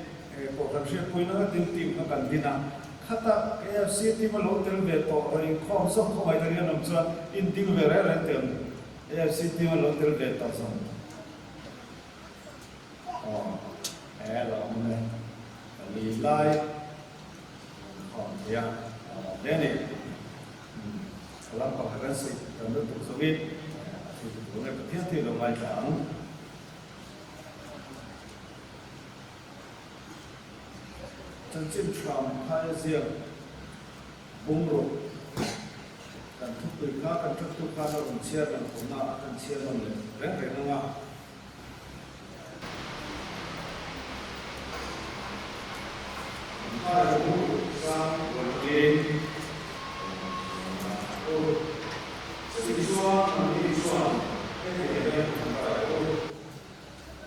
Kohhran hriatpuina nga tin team kha kan din a. Khata KFC team a lo tel ve tawh rawn inkhawm zawk khawngaih takin an awm chuan in ding ve reng reng teh ang AFC team a lo tel ve tawh zawng. Aw, he lo awm e, pali lai inkhawm thei a, a awm hle a ni. A lampang kha kan sawi tam lutuk zawngin a thil ti tur nge Pathian thil lo ngaithla ang. Chanchin Thram Phai ziak bungraw kan thupui kha kan thattu khan a rawn chhiar lang tawhna a kan chhiar nawn leh reng reng ang a.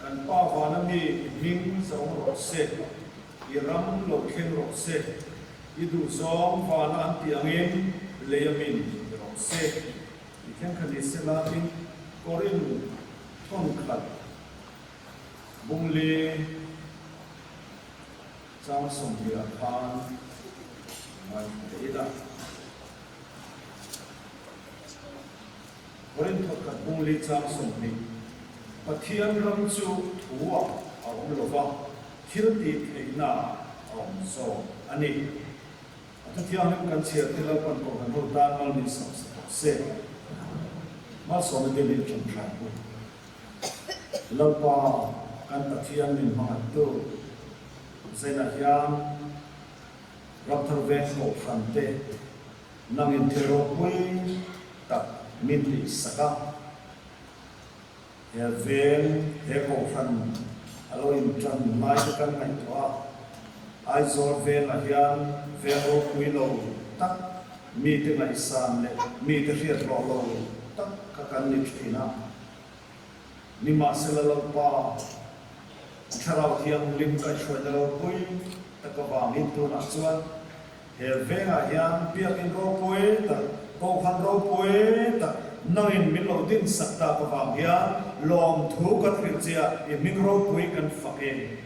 Kan Pa vana mi i hming zawng rawh se, i ram lo thleng rawh se, i duhzawng vana an tih angin lei a min ti rawh se. I thleng kha ni se lakin Korin thawnkhat bungli chang 20 ah khan ngaithla leh ila. Korin thawnkhat bungli chang 20, Pathian ram chu thu-ah a awm lo va, thil tih theihnaah a awm zawk a ni. A thu thianghlim kan chhiar te Lalpan Kohhran ho tan mal min sawm sa tawh se. Malsawmna te min ṭhum hran u. Lalpa kan Pathian min hmangaih tu Zainah hian Ramthar Veng Kohhran te nangin thil ropui tak. min tihsak a. He veng, he kohhran a lo intan lai te kan ngaihtuah a, Aizawl vengah hian veng ropui lo tak, mite ngaihsan leh mite hriat hlawh lo tak kha kan ni thin a. Nimahsela Lalpa, Thlarau Thianghlim kaihhruaina ropui tak avangin tunah chuan he vengah hian biakinn ropui tak, kohhran ropui tak nangin min lo dinsak tak avang hian lawmthu kan hrilh che a, i hming ropui kan fak e.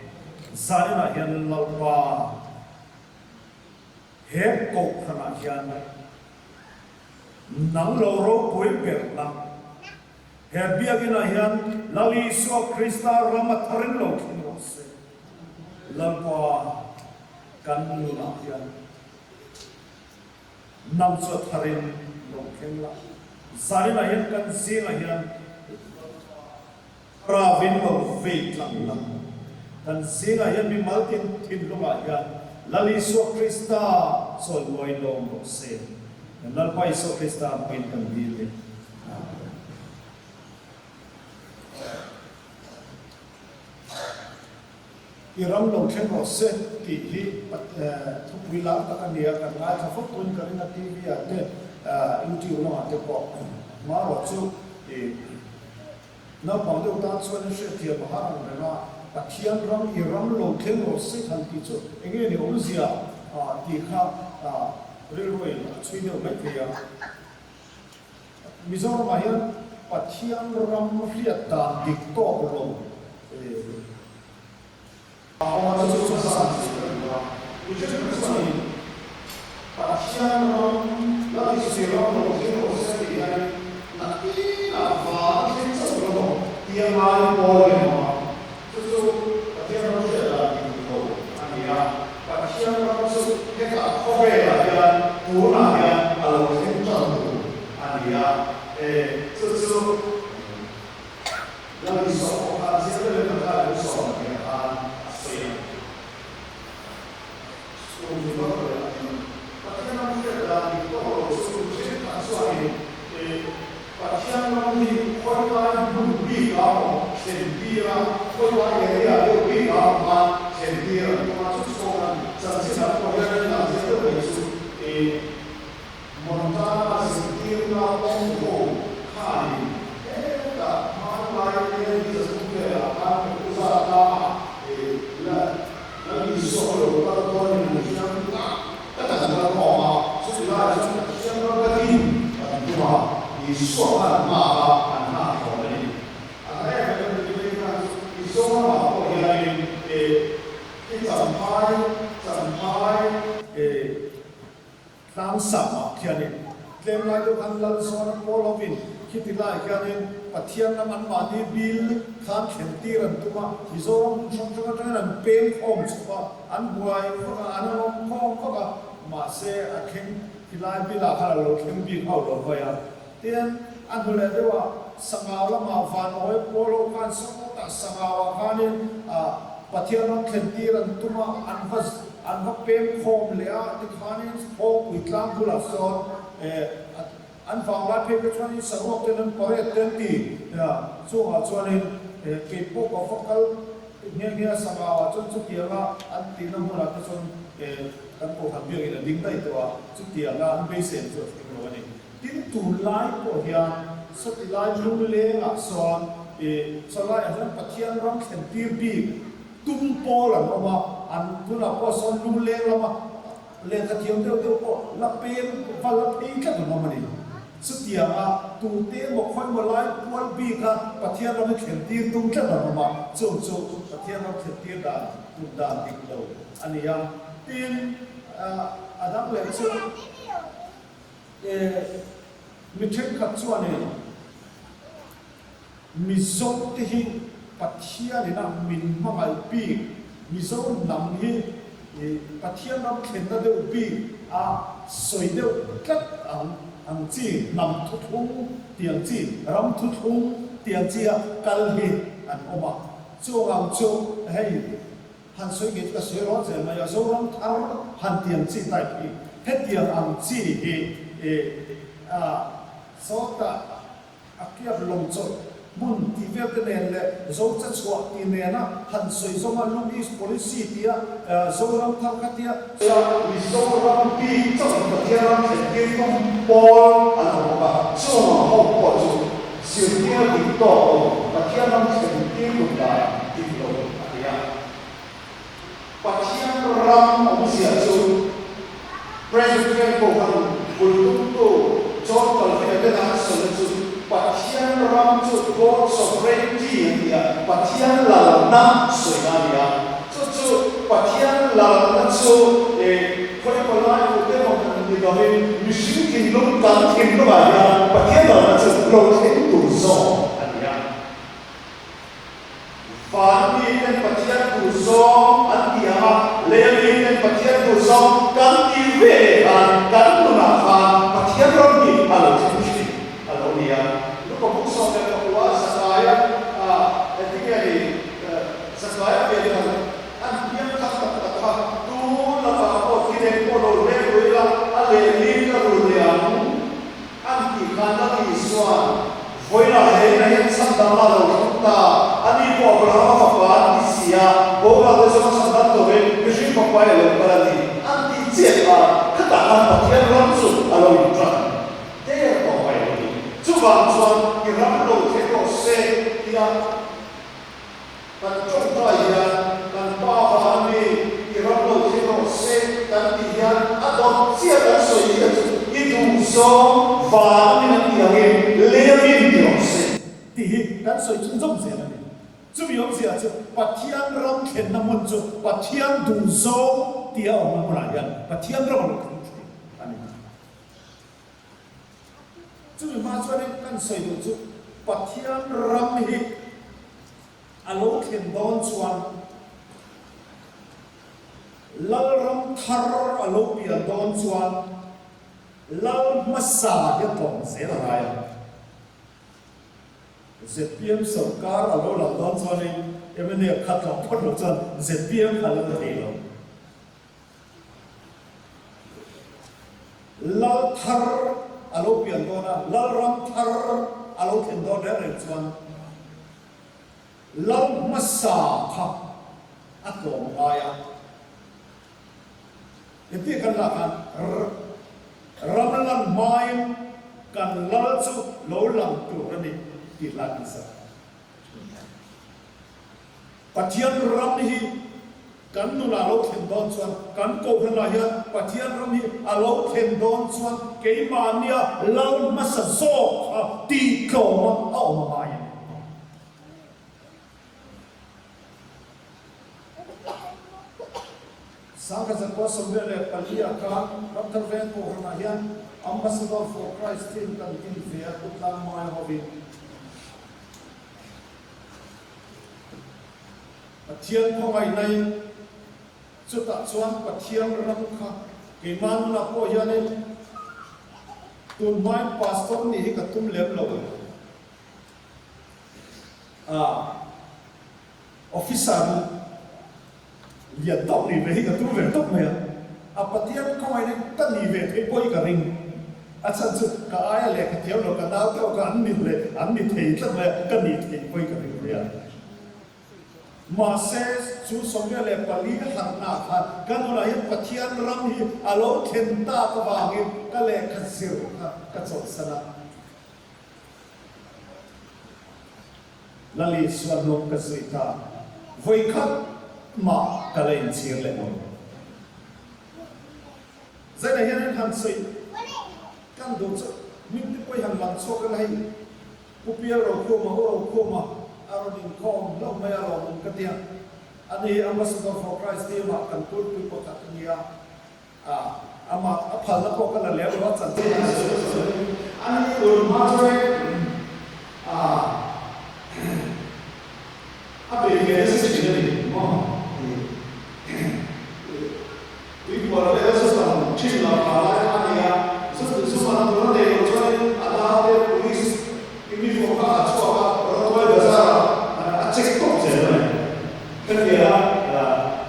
Zaninah hian Lalpa, he kohhranah hian nang lo ropui berna, He biakinah hian Lal Isua Krista ram a tharin lo thleng rawh se. Lalpa kan nunah hian nang chu a tharin lo thleng la. Zaninah hian kan zingah hian Lalpa ravin lo vei tlang la. Kan zingah hian mi maltin thinlungah hian Lal Isua Krista chawimawi lawm rawh se. Kan Lalpa Isua Krista hmangin kan dil e. I ram lo thleng rawh se tih hi thupui lar tak a ni a, kan ngaithla fo tuin ka ring a, TV ah te, YouTube lamah te pawh hmarawh chu i naupang deuh tan chuan in hriatthiam a har ang reng a, Pathian ram i ram lo thleng rawh se han tih chu eng nge ni awmzia tih kha rilruin a chhui deuh mai thei a. Mizoramah hian Pathian ram hriat dan dik tawk lo a awm a, chu chu zan chu ka duh a. Mi thenkhat chuanin Pathian ram la inzir ram lo thleng rawh se tih hianin nakinah van a thleng chauh lo maw tia ngai pawl leh awm a, chu chu Pathian ram hriat dan dik lo a ni a. Pathian ram chu hetah khawvelah hian tunah hian a lo thleng tan tur a ni a, e chu chu Lal Isua pawh khan chiang deuhin a kha lo sawm a nia khan a sawi a. School chu va kal a ni. Pathian ram hriat dan dik tawk lo chu thenkhat chuanin e Pathian ram hi khawilai hmun bik a awm thlen tir a, khawilai area deuh bik a awm a thlen tir an tum a, chu chhawng an chanchin ah pawh hian an lang chiang deuh mai chu e Montana zirtirna pawng ho khanin hetah hmanlai AD 300 ah khan Mekuza tlangah e la Lal Isua lo kal dawnin an thiam tak tak an kal khawm a, chuti lai chuan Pathian ram ka din kan tum a, Isua khan nghak a, an nghak hlawm a ni. A ta em em ni phei khan Mizoramah pawh hianin e i champhai champhai e Tlangsam ah khianin tlem lai deuh khan Lal zawn a pawl hovin khiti lai khianin Pathian lam an mahni bil khan thlen tir an tum a, Mizoram hmun hrang hrang atangin an peng khawm chhup a, an buai vak a, an awm khawm vak a, mahse a thleng khilai bil ah khan a lo thleng bik hauh lo mai a. Tin, a hnu leh deuh ah Sangau lamah van awi pawl ho khan sawtah Sangau ah khanin ah Pathian ram thlen tir an tum a, an va an va pem khawm leh a, tikhanin Phawngpui tlang bulah sawn eh an vanglai phei te chuanin saruak ten an parade te an ti chungah chuanin eh kei pawh ka va kal nghe nghe a Sangau ah chuan chutianga an tihna hmunah te chuan eh kan kohhran biakin a ding daih tawh a, chutianga an beisei ang chu a thleng lo a ni. Tin, tunlai pawh hian sawti lai lunglengah sawn ih chawlaiah hian Pathian ram thlen tir bik tum pawl an awm a, an tunah pawh sawn lungleng lama lehkha thiam deuh deuh pawh la peng va la phei tlat an awm a ni. Chutianga tute emaw khawimaw lai pual bika Pathian ram hi thlen tir tum tlat an awm a, chung chu Pathian ram thlen tir dan tum dan dik lo a ni a. Tin, a dang leh chu. E, mi thenkhat chuanin Mizo te hi Pathianin a min hmangaih bik, Mizo hnam hi Pathian ram thlenna deuh bik a sawi deuh tlat ang ang chi, hnam thuthlung tiang chi, ram thuthlung tiang chi a kal hi an awm a. Chung ang chu hei Han sawi ngei chu ka sawi rawn zel mai a, Zoram thar han tiang chi type hi hetiang ang chi hi a
Sawtah a kiap lawng chawlh hmun tih vel te nen leh Zocha chhuah tih nena han sawi zawng a Look East Policy tia Zoram thar kha tia Mizoram bik chauh in Pathian ram thlen tir tum pawl an awm bawk a, chung ang ho pawh chu zirtir dik tawk lo Pathian ram thlen tir tum dan dik lo a ti a. Pathian ram awmzia chu Presbyterian Kohhran bul tumtu John Calvin-a ten a an sawina chu Pathian ram chu God's sovereignty an ti a, Pathian lalna sawina a ni a. Chu chu Pathian lalna chu khawi palai tute emaw kan ni lovin mihring thinlung kan thinlungah hian Pathian lalna chu lo thleng tur zawk a ni a. Van miten Pathian tur zawng an ti ang a, lei miten Pathian tur zawng kan ti ve leh khan kan nunah khan Pathian ram hi a lo thleng thin a lo ni a. Luka buk 14 Zakaia engtinge ni Zakaia pian khan an piang thar tak tak kha tu lakah pawh thi leh pawh lo hleng rui la a lehling ka rul leh ang. An tih khan Lal Isua'n vawiinah he inah hian chhandamna a lo thleng ta, ani pawh Abrahama fapa an ti si a, boral te chuan chhandam turin mihring fapa i lo kal a ni, an tih chiah khan khatah khan Pathian ram chu a lo inṭan der tawh mai a ni. Chuvang chuan i ram lo thleng rawh se tia kan ṭawngtai hian kan Pa vana mi i ram lo thleng rawh se kan tih hian a dawt chiah kan sawi chiah chu i duhzawng vana min an tih angin lei amin ti rawh se tih hi kan sawi chhunzawm zel a ni. Chumi awmzia chu Pathian ram thlenna hmun chu Pathian duhzawng tia awmna hmunah hian Pathian ram a lo thleng thin a ni. Chumi hma chuanin kan sawi duh chu Pathian ram hi a lo thlen dawn chuan Lalram thar a lo pian dawn chuan Lal hmasa hi a tlawm zel a ngai a. Zpm sorkar a lo lang dawn chuanin mnf kha tlawm phawt loh chuan zpm kha a lo la thei lo. Lal thar a lo pian dawn a, Lalram thar a lo thlen dawn reng reng chuan Lal hmasa kha a tlawm ngai a. Engtin kan lak khan ram lan hmain kan lal chu lo lang tur a ni tih hla kan sa. Pathian ram hi kan nunah a lo thlen dawn chuan, kan kohhranah hian Pathian ram hi a lo thlen dawn chuan keimahnia lal hmasa zawk kha tih tlawma a awm a ngai a ni. Sangha Zakua 24 ah khan Ramthar Veng kohhranah hian Ambassador for Christ team kan din ve a, Kutlang Mai hovin. Pathian khawngaihnain chutah chuan Pathian ram kha keimah nunah pawh hianin tun hmain pastor nih hi ka tum lem lo a, officer lian tawk nih ve hi ka tum ve tawp mai a, a Pathian khawngaihnain ka nih ve theih pawh hi ka ring. A chhan chu ka aia lehkha thiam lo ka nau te kha an ni leh an ni thei tlat mai a, ka nih theih pawh hi ka ring ve a. Mahse, chu 24 harhna khan ka nunah hian Pathian ram hi a lo thlen tak avangin ka lehkha zir kha ka chawlhsan a. Lali suan hnung ka zui ta, vawikhat mah ka la inchhir leh lo. Zainah hian an han sawi kan duh chu hming te pawh i han lang chhuak ila hei Pu Pial Rokhuma, U Rokhuma a rawn inkhawm hlauh mai a lawmawm ka tia. Ani hi Ambassador for Christ team ah kan tulpui pakhat a nia. A amah a phalna pawh ka la lem lo a chanchin a sawi ka sawi. Ani tur hma chuanin a a bei ve nasa thin a ni maw? Tuipual vel chu tam thin lo phah lai a ni a, zu zu man tur a nei loh chuanin a naute police uniform kha a chhuak a, Rawtuai bazar ah a check tawp zel a ni. Khatiang a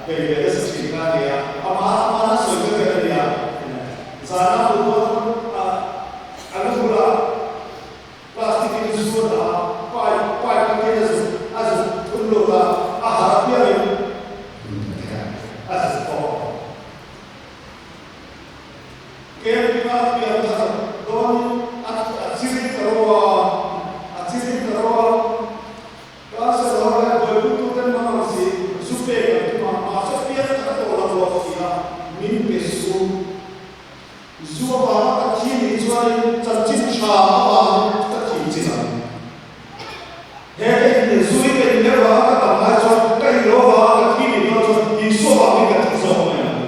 bei ve nasa thin kha a ni a, amah amana sawi ka ber a ni a, zana duh pawh chuan a lu bulah. zu a dah a, pipe pipe atin a zuk a zuk thun lut a, a harh apiangin a zuk bawk. Camping-a pian thar dawnin a a chirin ta ro a, a chirin ta ro a. Ka sa lo lai buaipui tuten hmang ang si, zu pek an tum a, mahse pian thar tawh lo ruak si a, min pe su. Zu avanga ka thi nih chuanin chanchin tha avangin ka thi chin ang. He ka in zu hi ka in leh avanga ka tam lai chuan ka in lo avanga ka thi nih dawn chuan Isua vangin ka thi zawk mai ang.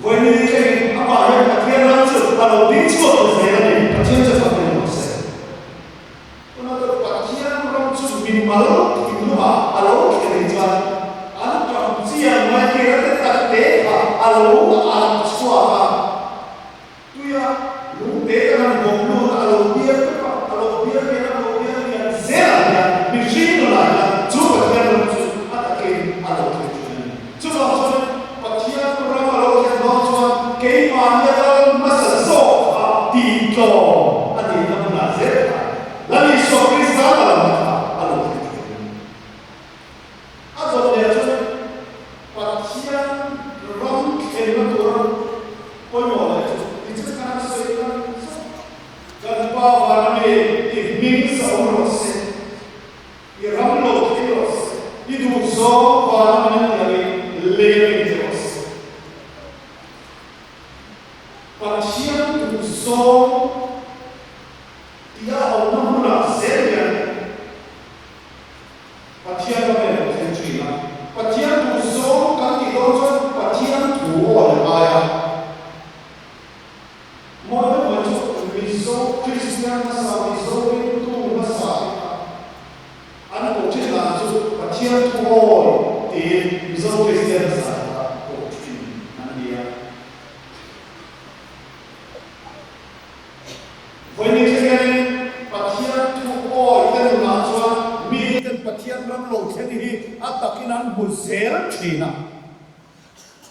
Vawiin thlengin amah hian Pathian ram chu a lo ding chhuak ta zel a ni. Pathian chu fak eng rawh se. Tunah chuan Pathian ram chu mimal thinlungah a lo thlen chuan an ṭam chiang mai tir a te tak te kha a lo an chhuak a. Tuia lungte kan han bawk lut a, a lo bial vek a, a lo bial lian a, a lo bial lian zelah hian mihring nunah hian chu Pathian ram chu a takin a lo thlen thin a ni. Chuvang chuan Pathian ram a lo thlen dawn chuan keimahnia lal hmasa zawk kha tihtlawm a nihna hmunah zel kha Lal Isua Krista a lo na kha a lo thlen thin a ni. A zawh leh chu Pathian ram thlenna tura pawimawh leh chu tichuan kan han sawi tan zawk. Kan Pa vana mi i hming sa awm rawh se, i ram lo thleng rawh se, i duhzawng vana min a tiangin lei a min ti rawh se. Pathian duhzawng tia awmna hmunah zel hian Pathian ram en lo thleng thin a. Pathian duh zawng kan tih dawn chuan Pathian thu aw le ngai a. Mawi deuh mai chu Mizo Kristian hmasa, Mizo ringtu hmasa te kha an koh thin dan chu Pathian thu awi tiin Mizo Kristian hmasa te kha koh thin an ni a. Vawiin thlengin Pathian thu awi te nunah chuan miten Pathian ram lo thleng hi a takin an hmu zel thin a.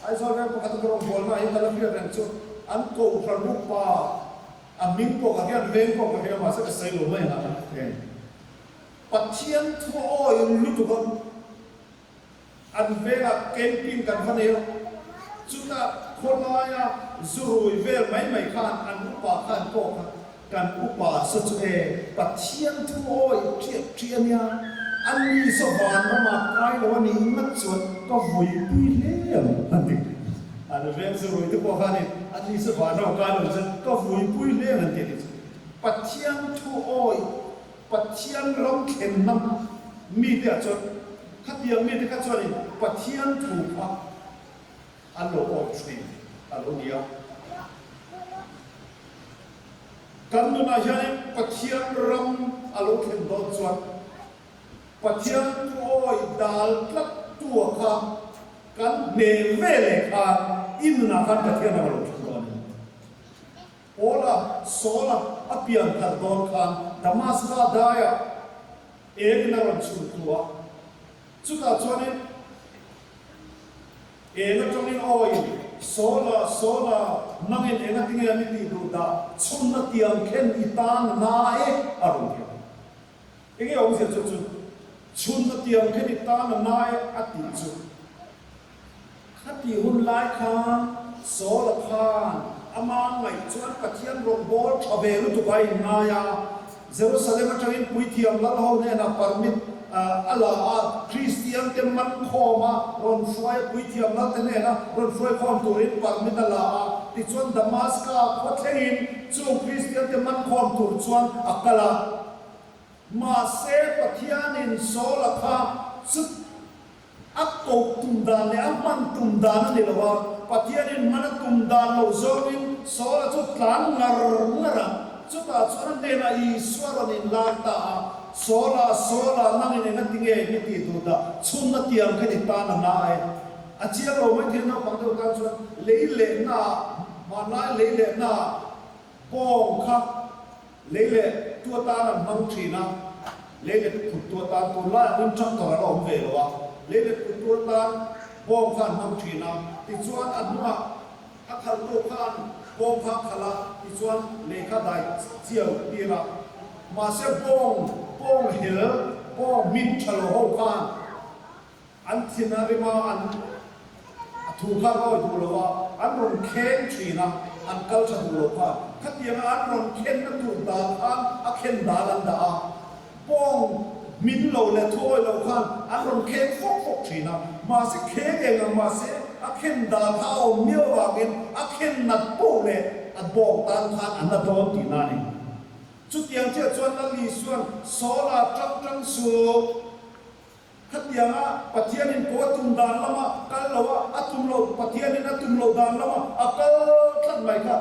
Aizawl veng pakhat a rawngbawlna ah hian ka la hriat reng chu an kohhran upa a hming pawh ka hian veng pawh ka hria mahse ka sawi lo mai ang a Pathian thu awi lutuk a. An vengah camping kan va nei a, chutah khawlaia zu rui vel mai mai khan an upa kha an kawk a, kan upa saw chu e Pathian thu awi ṭiak ṭih a nia, a ni saw van ramah kai lo a nih ngat chuan ka vuipui hle ang a ti. An veng zu rui te pawh khan in a ni saw van ramah kai lo chuan ka vuipui hle ang an ti a nih chu. Pathian thu awi Pathian ram thlenna mite ah chuan khatiang mite kha chuanin Pathian thu kha an lo awih thin a lo ni a. Kan nunah hianin Pathian ram a lo thlen dawn chuan Pathian thu awih dal tlat tua kha kan hne ve leh khan i nunah khan Pathian ram a lo thleng dawn a ni. Paula, Saula, a pian thar dawn khan Damaska daiah eng in a rawn chhun thu a. Chutah chuanin eng atangin awiin, Saula, Saula, nangin eng atinge an i tih duh dah? Chhunna tiang khen i tan na e, a rawn ti a. Enge awmzia chu chu chhunna tiang khen i tan na e a tih chu. Khati hun lai khan Saula khan ama ngaih chuan Pathian rawngbâwl ṭha ve lutuk a inngai a. Jerusalem aṭangin puithiam lal ho hnenah permit a la a, Kristiante man khawm a rawn hruai a, puithiam lal te hnena rawn hruai khawm turin permit a la a. Tichuan Damaska khua thlengin chung Kristiante man khawm tur chuan a kal a. Mahse Pathianin Saula kha chu A koh tum dan leh a hman tum dan a ni lo a, Pathianin hman a tum dan lo zawngin Saula chu tlan ngar ngar a, chutah chuan a hnenah Isua rawn inlar ta a, Saula, Saula, nangin eng a ti nge mi tih duh dah, chhunna tiang kha ni tan a na e. A chiang lo mai thei naupang deuh tan chuan lei lehnaah, hmanlai lei lehnaah bawng kha Lei leh tu atan an hmang thin a, lei leh phut tu atan tunlai angin tractor a la awm ve lo a, lei leh phut tu atan bawng kha an hmang thin a, tichuan a hnungah a khalhtu khan bawng kha a khalh a, tichuan lei kha dai chiau tir a. Mahse bawng, bawng hel, bawng hmin tha lo ho khan an thin a rim a, an a thu kha rawi duh lo a, an rawn kheng thin a, an kal tha duh lo khan. Khatianga an rawn khenna tur dan khan a khen dan an dah a. Bawng hmin lo leh thuawi lo khan an rawn kheng fawk fawk thin a, mahse kheng eng ang mahse a khen dan kha a awm miau avangin a khen nat poh leh a bawng tan khan a na dawn tihna a ni. Chutiang chiah chuan Lali chuan Saula tang tang suh. Khatianga Pathianin pawh a tum dan lama kal lo a, a tum lo, Pathianin a tum loh dan lama a kal tlat mai kha.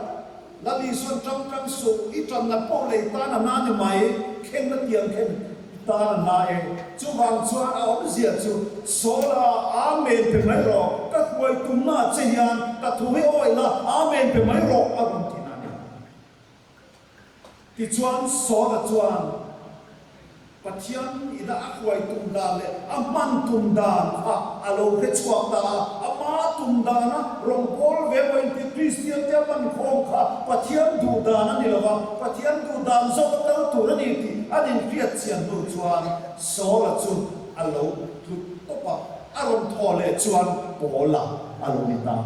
Lal Isuan tang tang suh, i tanna pawh lei tan a na ni mai, khenna tiang khen i tan a na e. Chuvang chuan a awmzia chu, Sawla, Amen pe mai rawh, ka hruai tumna che hian ka thu hi awih la, Amen pe mai rawh, a rawn ti na ni. Tichuan Saula chuan Pathian ina a hruai tum dan leh a hman tum dan kha a lo hre chhuak ta a. Ama tum dana rawngbâwl ve maw inti Kristiante a hman khâwm kha Pathian duh dan a ni lo va, Pathian duh dan zawk a kal tur a ni tih an inhriat chian hnu chuan Saula chu a lo tlu tawp a, a rawn thawh leh chuan Paula a lo ni ta.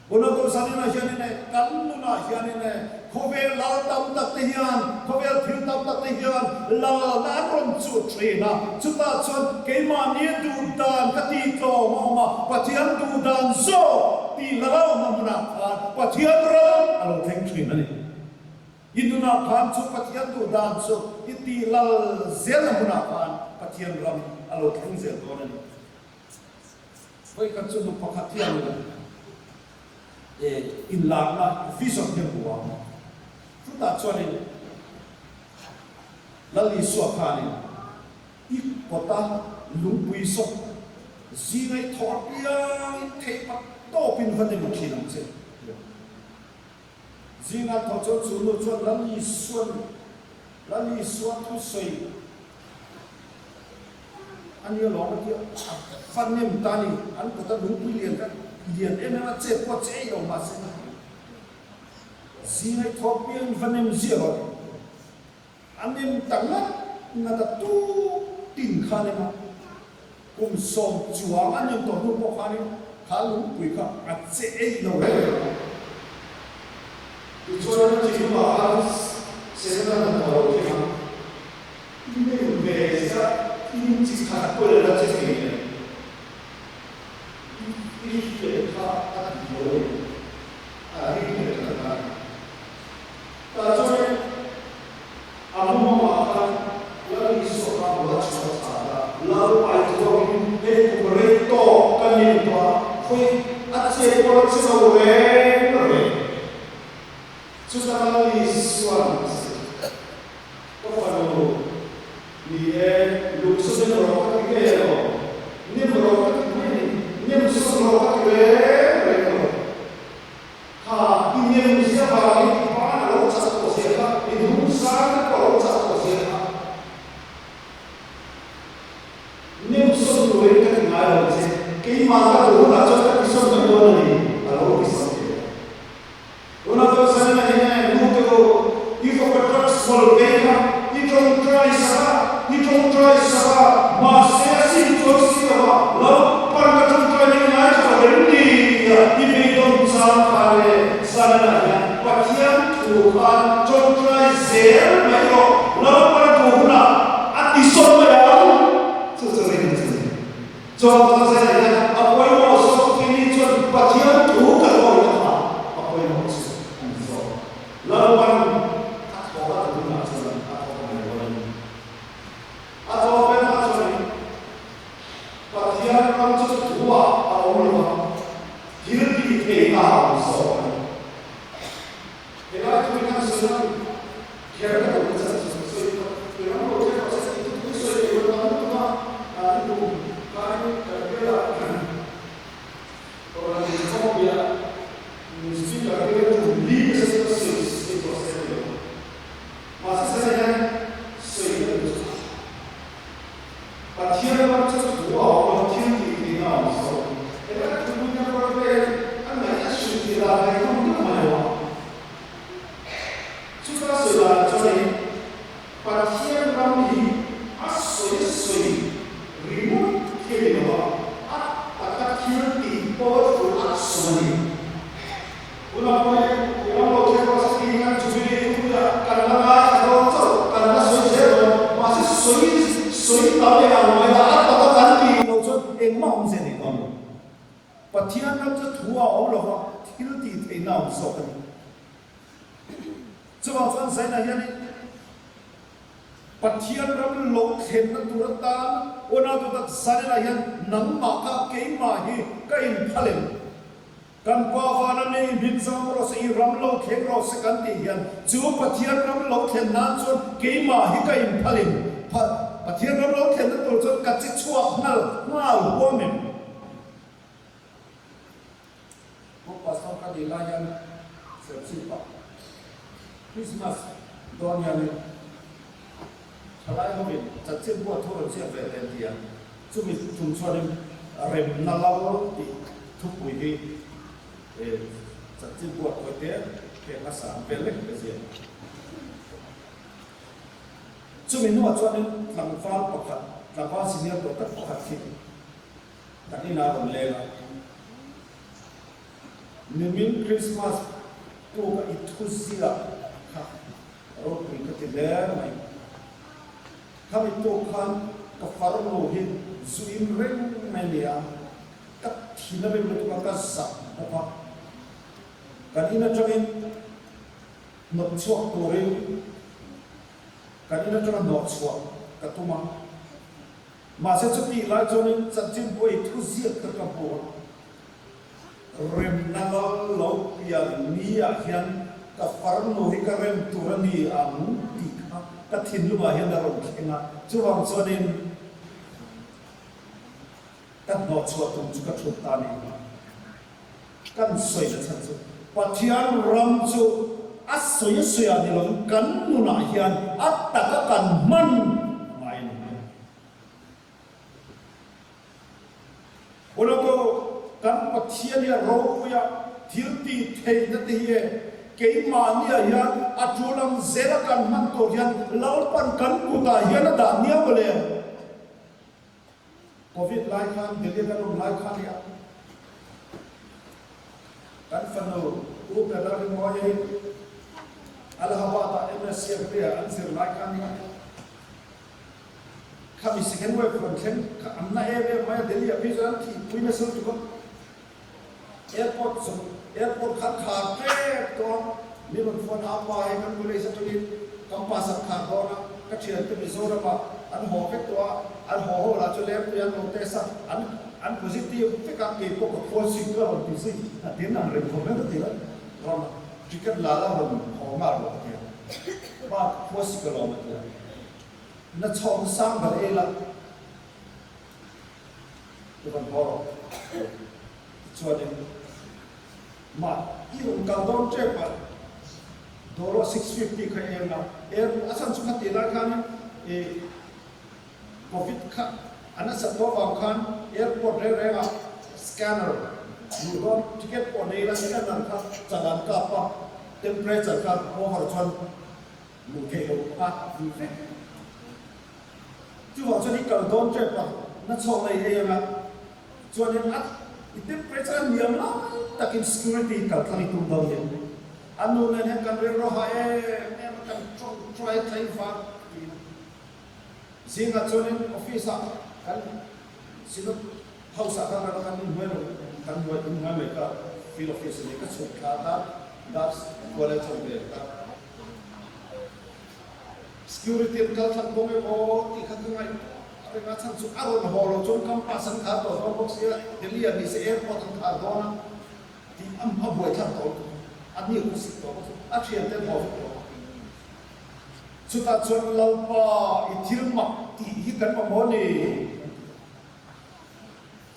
Unau Dosanina hianin e, kan nunah hianin e, khawvel lal tam tak te hian, khawvel thil tam tak te hian lalna an rawn chuh thin a. Chutah chuan keimahni duh dan ka tih tlawm a awm a, Pathian duh dan zawk tih la lo na hmunah khan Pathian ram a lo thleng thin a ni. I nunah khan chu Pathian duh dan chu i tih lal zelna hmunah khan Pathian ram a lo thleng zel dawn a ni. Vawikhat chu nu pakhat hian inlarna vision hi a hmu a, chutah chuanin Lal Isua khanin i kawta lungpui sawp zinga i thawh apiangin theih pat tawpin va nem thin ang che ti a. Zinga thawh chuan chu nu chuan Lal Isuan Lal Isua thusawi A nia lawm a tia, a va nem ta ni, an kawta lungpui lian kha lian em em a, chet pawh a che ei lo mahse zingai thawk piangin va nem ziah rawh a ti. A nem ta ngat ngat a tuk tin kha a nem a, kum sawm chuang a nem tawh hnu pawh khanin kha lungpui kha a che ei lo reng reng a. Tichuan a thinlungah khan Setana hnathawh lo thleng a. I nem ve zat in chi khat pawh la che thei le. I i hriat kha a ti lo a ni. A ring leh ta ta a ni. Tah chuan a mumangah khan Lal Isua kha bula chhuah a chhan a, Lal Paithuangin hei kum rei tawk ka nem tawh a, khawi a chet pawh la che lo reng reng. Chuta Lal Isua'n a sawi. Ka fanu, ni e, lungsaw nem rawh ka ti ngei elo? Nem rawh ka ti mai a ni, nem sawn rawh ka ti reng reng lo. Kha, i nem zia vangin i ban a lo chak tawh zia kha, i hnung zang te pawh a lo chak tawh zia kha. Nem sawn turin ka ti ngai lo che, keimah ka duh hunah chuan ka ti sawn mai dawn a ni, a lo ti sawn ve a. Tunah chuan Sanina hian nu te u, i fapa drugs mawlh ve kha i tawngtai sak a, i tawngtai sak a, mahse a sim chuan si lo a, lo pan ka tawngtai mai ngai tha lo em ni tia i beidawn chang kha le Sanina hian Pathian thu khan tawngtai zel mai rawh, lo pan a duh hunah a ti sawn mai ang, chu chu ring chu ni. Chuan Pathian hian a pawimawh zawk timi chuan Pathian thu kan awih a kha a pawimawh chu a ni zawk. Lalpan a thawh a duh hunah chuan a thawk mai dawn a ni. A thawh felna chuanin Pathian ram chu thuah a awm lo va, thil tih theihna a awm zawk a ni. Helai thu hi kan sawi a ni. Kher ka duh chan chu sawi phawt. I ram lo thlen rawh se tih chu thu sawi leh ilo tam lutuk a, i tum khanin kan bial ah tawrh an inkhawm piah speaker te hian tum li te sawi ka sawi sawi tawh se a ni lo. Mahse sana hian sawi ka duh chu Pathian ram chu thu a awm lo, thil tih tihna a awm zawk a ni. Helai thu pui hian ram vel a ngaih a hrilh tih dan ngaihawm deuh mai lo a. Chuta sawi danah chuan eng? Pathian ram chu thu a awm lova, thil tih theihna a awm zawk a ni. Chuvang chuan Zaina hianin Pathian ram lo thlenna tur atan unau tak Zaina hian nangmah kha keimah hi ka inphal em? Kan Pa vana mi hmin zam rawh se, i ram lo thleng rawh se kan tih hian chu Pathian ram lo thlen nan chuan keimah hi ka inphal in phal. Pathian ram lo thlenna tur chuan ka che chhuak nghal nghal huam em? Pu Pastor ka nih lai hian Serchhip ah Christmas dawn hianin thalai hovin chanchin buat thu rawn ziak ve teh an ti a. Chumi tum chuanin remna lal tih thupui hi chanchin buat kawi te pek hmasa an vel lek ka ziak. Chumi hnuah chuanin tlangval pakhat, tlangval senior tawh tak pakhat khi kan inah a rawn leng a. Nimin Christmas tuka i thuziak kha ropui ka ti hle mai. Khami tuk khan ka farnu hi zu in reng mai nia, ka thin a rim lutuk a, ka zak bawk a. Kan in atangin hnawt chhuak turin kan in atanga hnawh chhuah ka tum a. Mahse chutih lai chuanin chanchin buai thu ziak kha ka hmu a. Remna lal lo pian ni ah hian ka farnu hi ka rem tur a ni ang tih kha ka thinlungah hian a rawn thleng a, chuvang chuanin ka hnawhchhuah tum chu ka thut ta ni kha. Kan sawina chhan chu Pathian ram chu a sawi a sawi ah ni lovin kan nunah hian a taka kan hman ngai a ni. Unautu, kan Pathian hi a ropui a, thil tih theihna te hi e, keimahniah hian a tul ang zela kan hman tur hian Lalpan kan kutah hian a dah nia mawle. Covid lai khan, Delhi kan awm lai khan hi a kan fanu U Bernard Rinmawia hi Allahabad-ah MSc Agri-ah an zir lai khan hi a. Khami second wave rawn thleng kha an na em em mai a, Delhi ah phei chuan an thihpui nasa lutuk a, airport chu airport kha an khar tep tawh a, mi rawn phone a, apa hei kan college atangin campus an khar dawn a, ka thiante Mizoram ah an haw vek tawh a, an haw ho lah chu lengpui an lo test a, an an positive vek a, keipawh ka khawl sik ka rawn ti zui a tin ang reng khawp mai ka ti a, rawn ticket la la rawn haw nghal rawh ka ti a, pa ka khawl sik alawm a ti a. Na chhawm sang ber ei la, i rawn haw rawh. Tichuanin, mah i rawn kal dawn tep a, Dolo 650 kha i en a, er a chhan chu kha tih lai khanin i Covid kha a nasat tawh avang khan airport reng rengah scanner luh dawn ticket pawh nei la scanner kha chalan kap a, temperature kha over chuan Hmuh theih loh a ni vek. Chuvang chuan i kal dawn tep a, na chhawk na i ei anga, chuanin a i temperature a hniam lai takin security kal thlang i tum dawn nia. A nu nen hian kan rilru ha em em a, kan tawngtai tlai vang tiin a. Zingah chuanin office ah kan Synod house ah khan kan inhnuai lo, kan hnuai inhnuai mai kha field office a ni, ka chhuk thla ta dar kual e chawm ve ta. Security an kal thlang bawk emaw tih kha ka ngaihtuah reng a, chhan chu a rawn haw lo chuan campus an khar tawh dawn bawk sia, Delhi ah nise airport an khar dawn a tih a a buai thlang tawh lutuk a, a ni khaw sik tawh bawk a, a thiante an haw vek tawh bawk. Chutah chuan Lalpa i thil mak tih hi kan mamawh a ni an ti a.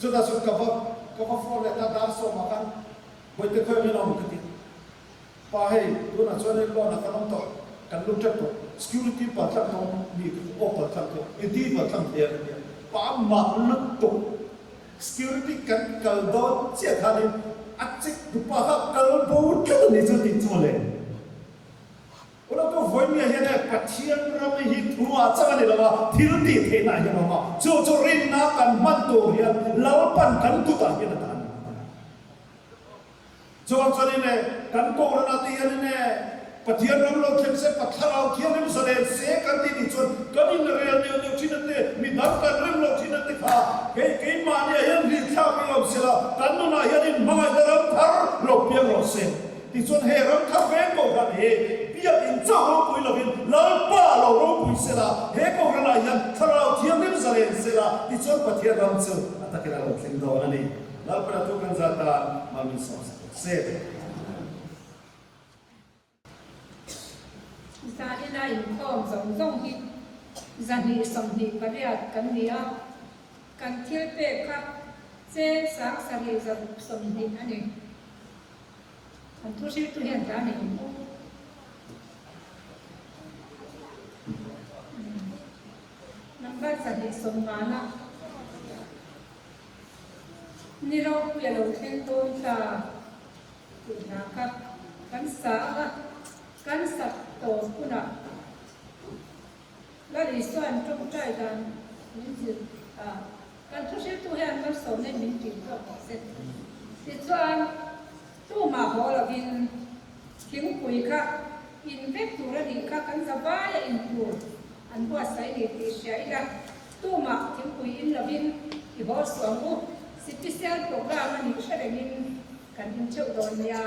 Chutah chuan ka va ka va phone leh ta dar sawmah khan Bawihte khawi min awm ka ti. Pa hei, tunah chuan hei loan ah kan awm tawh, kan lut tep tawh, security pal tlang tawh mi aw pal tlang tawh, inti pal tlang thei a ka tia. Pa a mak lutuk, security kan kal dawn chiah khanin a check tu pa kha kal bo tlat a ni chu tih chu mawle. Ula tu vawinia hian hei Pathian ram hi thu ah chang a ni lo a, thil tih theihna ah hian a awm a, chu chu rinna kan hman tur hian Lalpan kan kutah hian a dah a ni. Chuan chuanin e, kan Kohhranah te hianin e, Pathian ram lo thleng se, Pathlarau thianghlim zalen se kan tih nih chuan kan inrel neuh neuh thin a te, midang kan rem loh thin a te kha kei keimahniah hian hlih thlak i awm sela, kan nunah hian. Ramthar Veng Kohhran hi Biakinn chauh ropui lovin Lalpa lo ropui sela, he Kohhranah hian Thlarau Thianghlim zalen sela, tichuan Pathian ram chu a takin a lo thleng dawn a ni. Lalpan a thu kan zat tan mal min sawm sak rawh se.
Zaina inkhawm zawng zawng hi 228 kan ni a, kan thil pek kha cheng 7620 a ni. Kan thu hriltu hian hla nei ang u. Number 250na ni ropui a lo thleng dawn ta. Tih hna kha kan sa ang a, kan sak tawp hunah Lal Isua'n tawngtai dan min zir a, kan thuhriltu hian malsawmna in min ṭin tawk bawk se. Tichuan, tumah haw lovin thingpui kha in vek tur a nih kha kan zavaia in tur an buatsaih ni tih hria ila, tumah thingpui in lovin i haw suh ang u, sipisial program a nih hre rengin Kan in theuh dawn nia.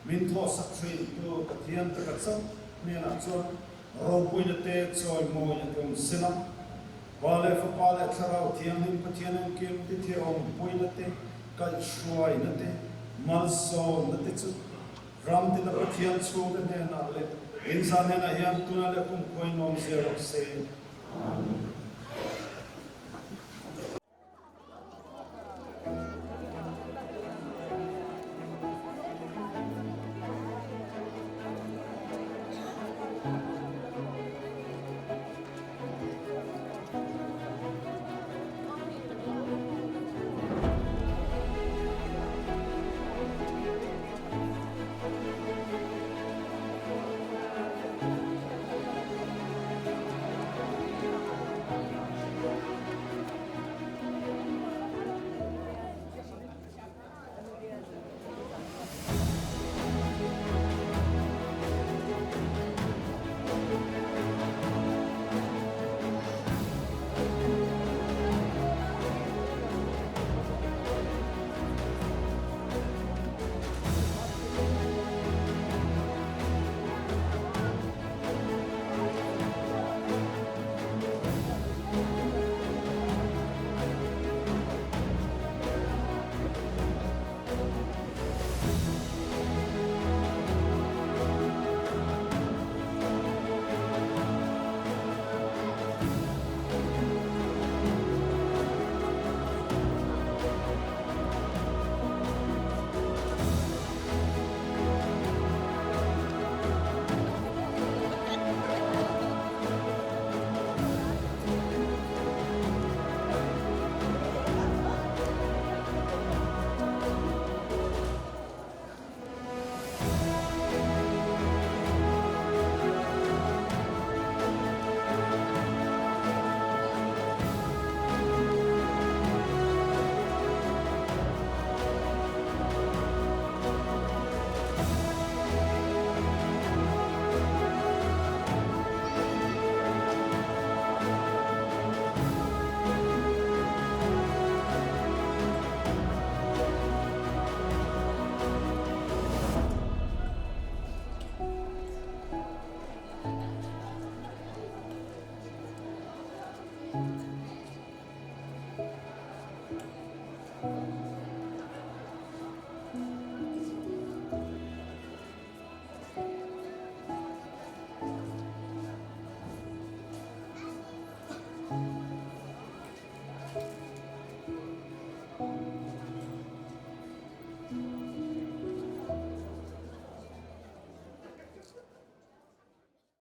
Min thawhsak thintu Pathian taka chauh hnenah chuan ropuina te chawimawina te awm sela, Pa leh Fapa leh Thlarau Thianghlim Pathian engkim tithei awmpuina te, kaihhruaina te, malsawmna te chu ram tina Pathian chhungte hnenah leh inzah hnenah hian tuna leh kumkhuain awm zel rawh se. Amen.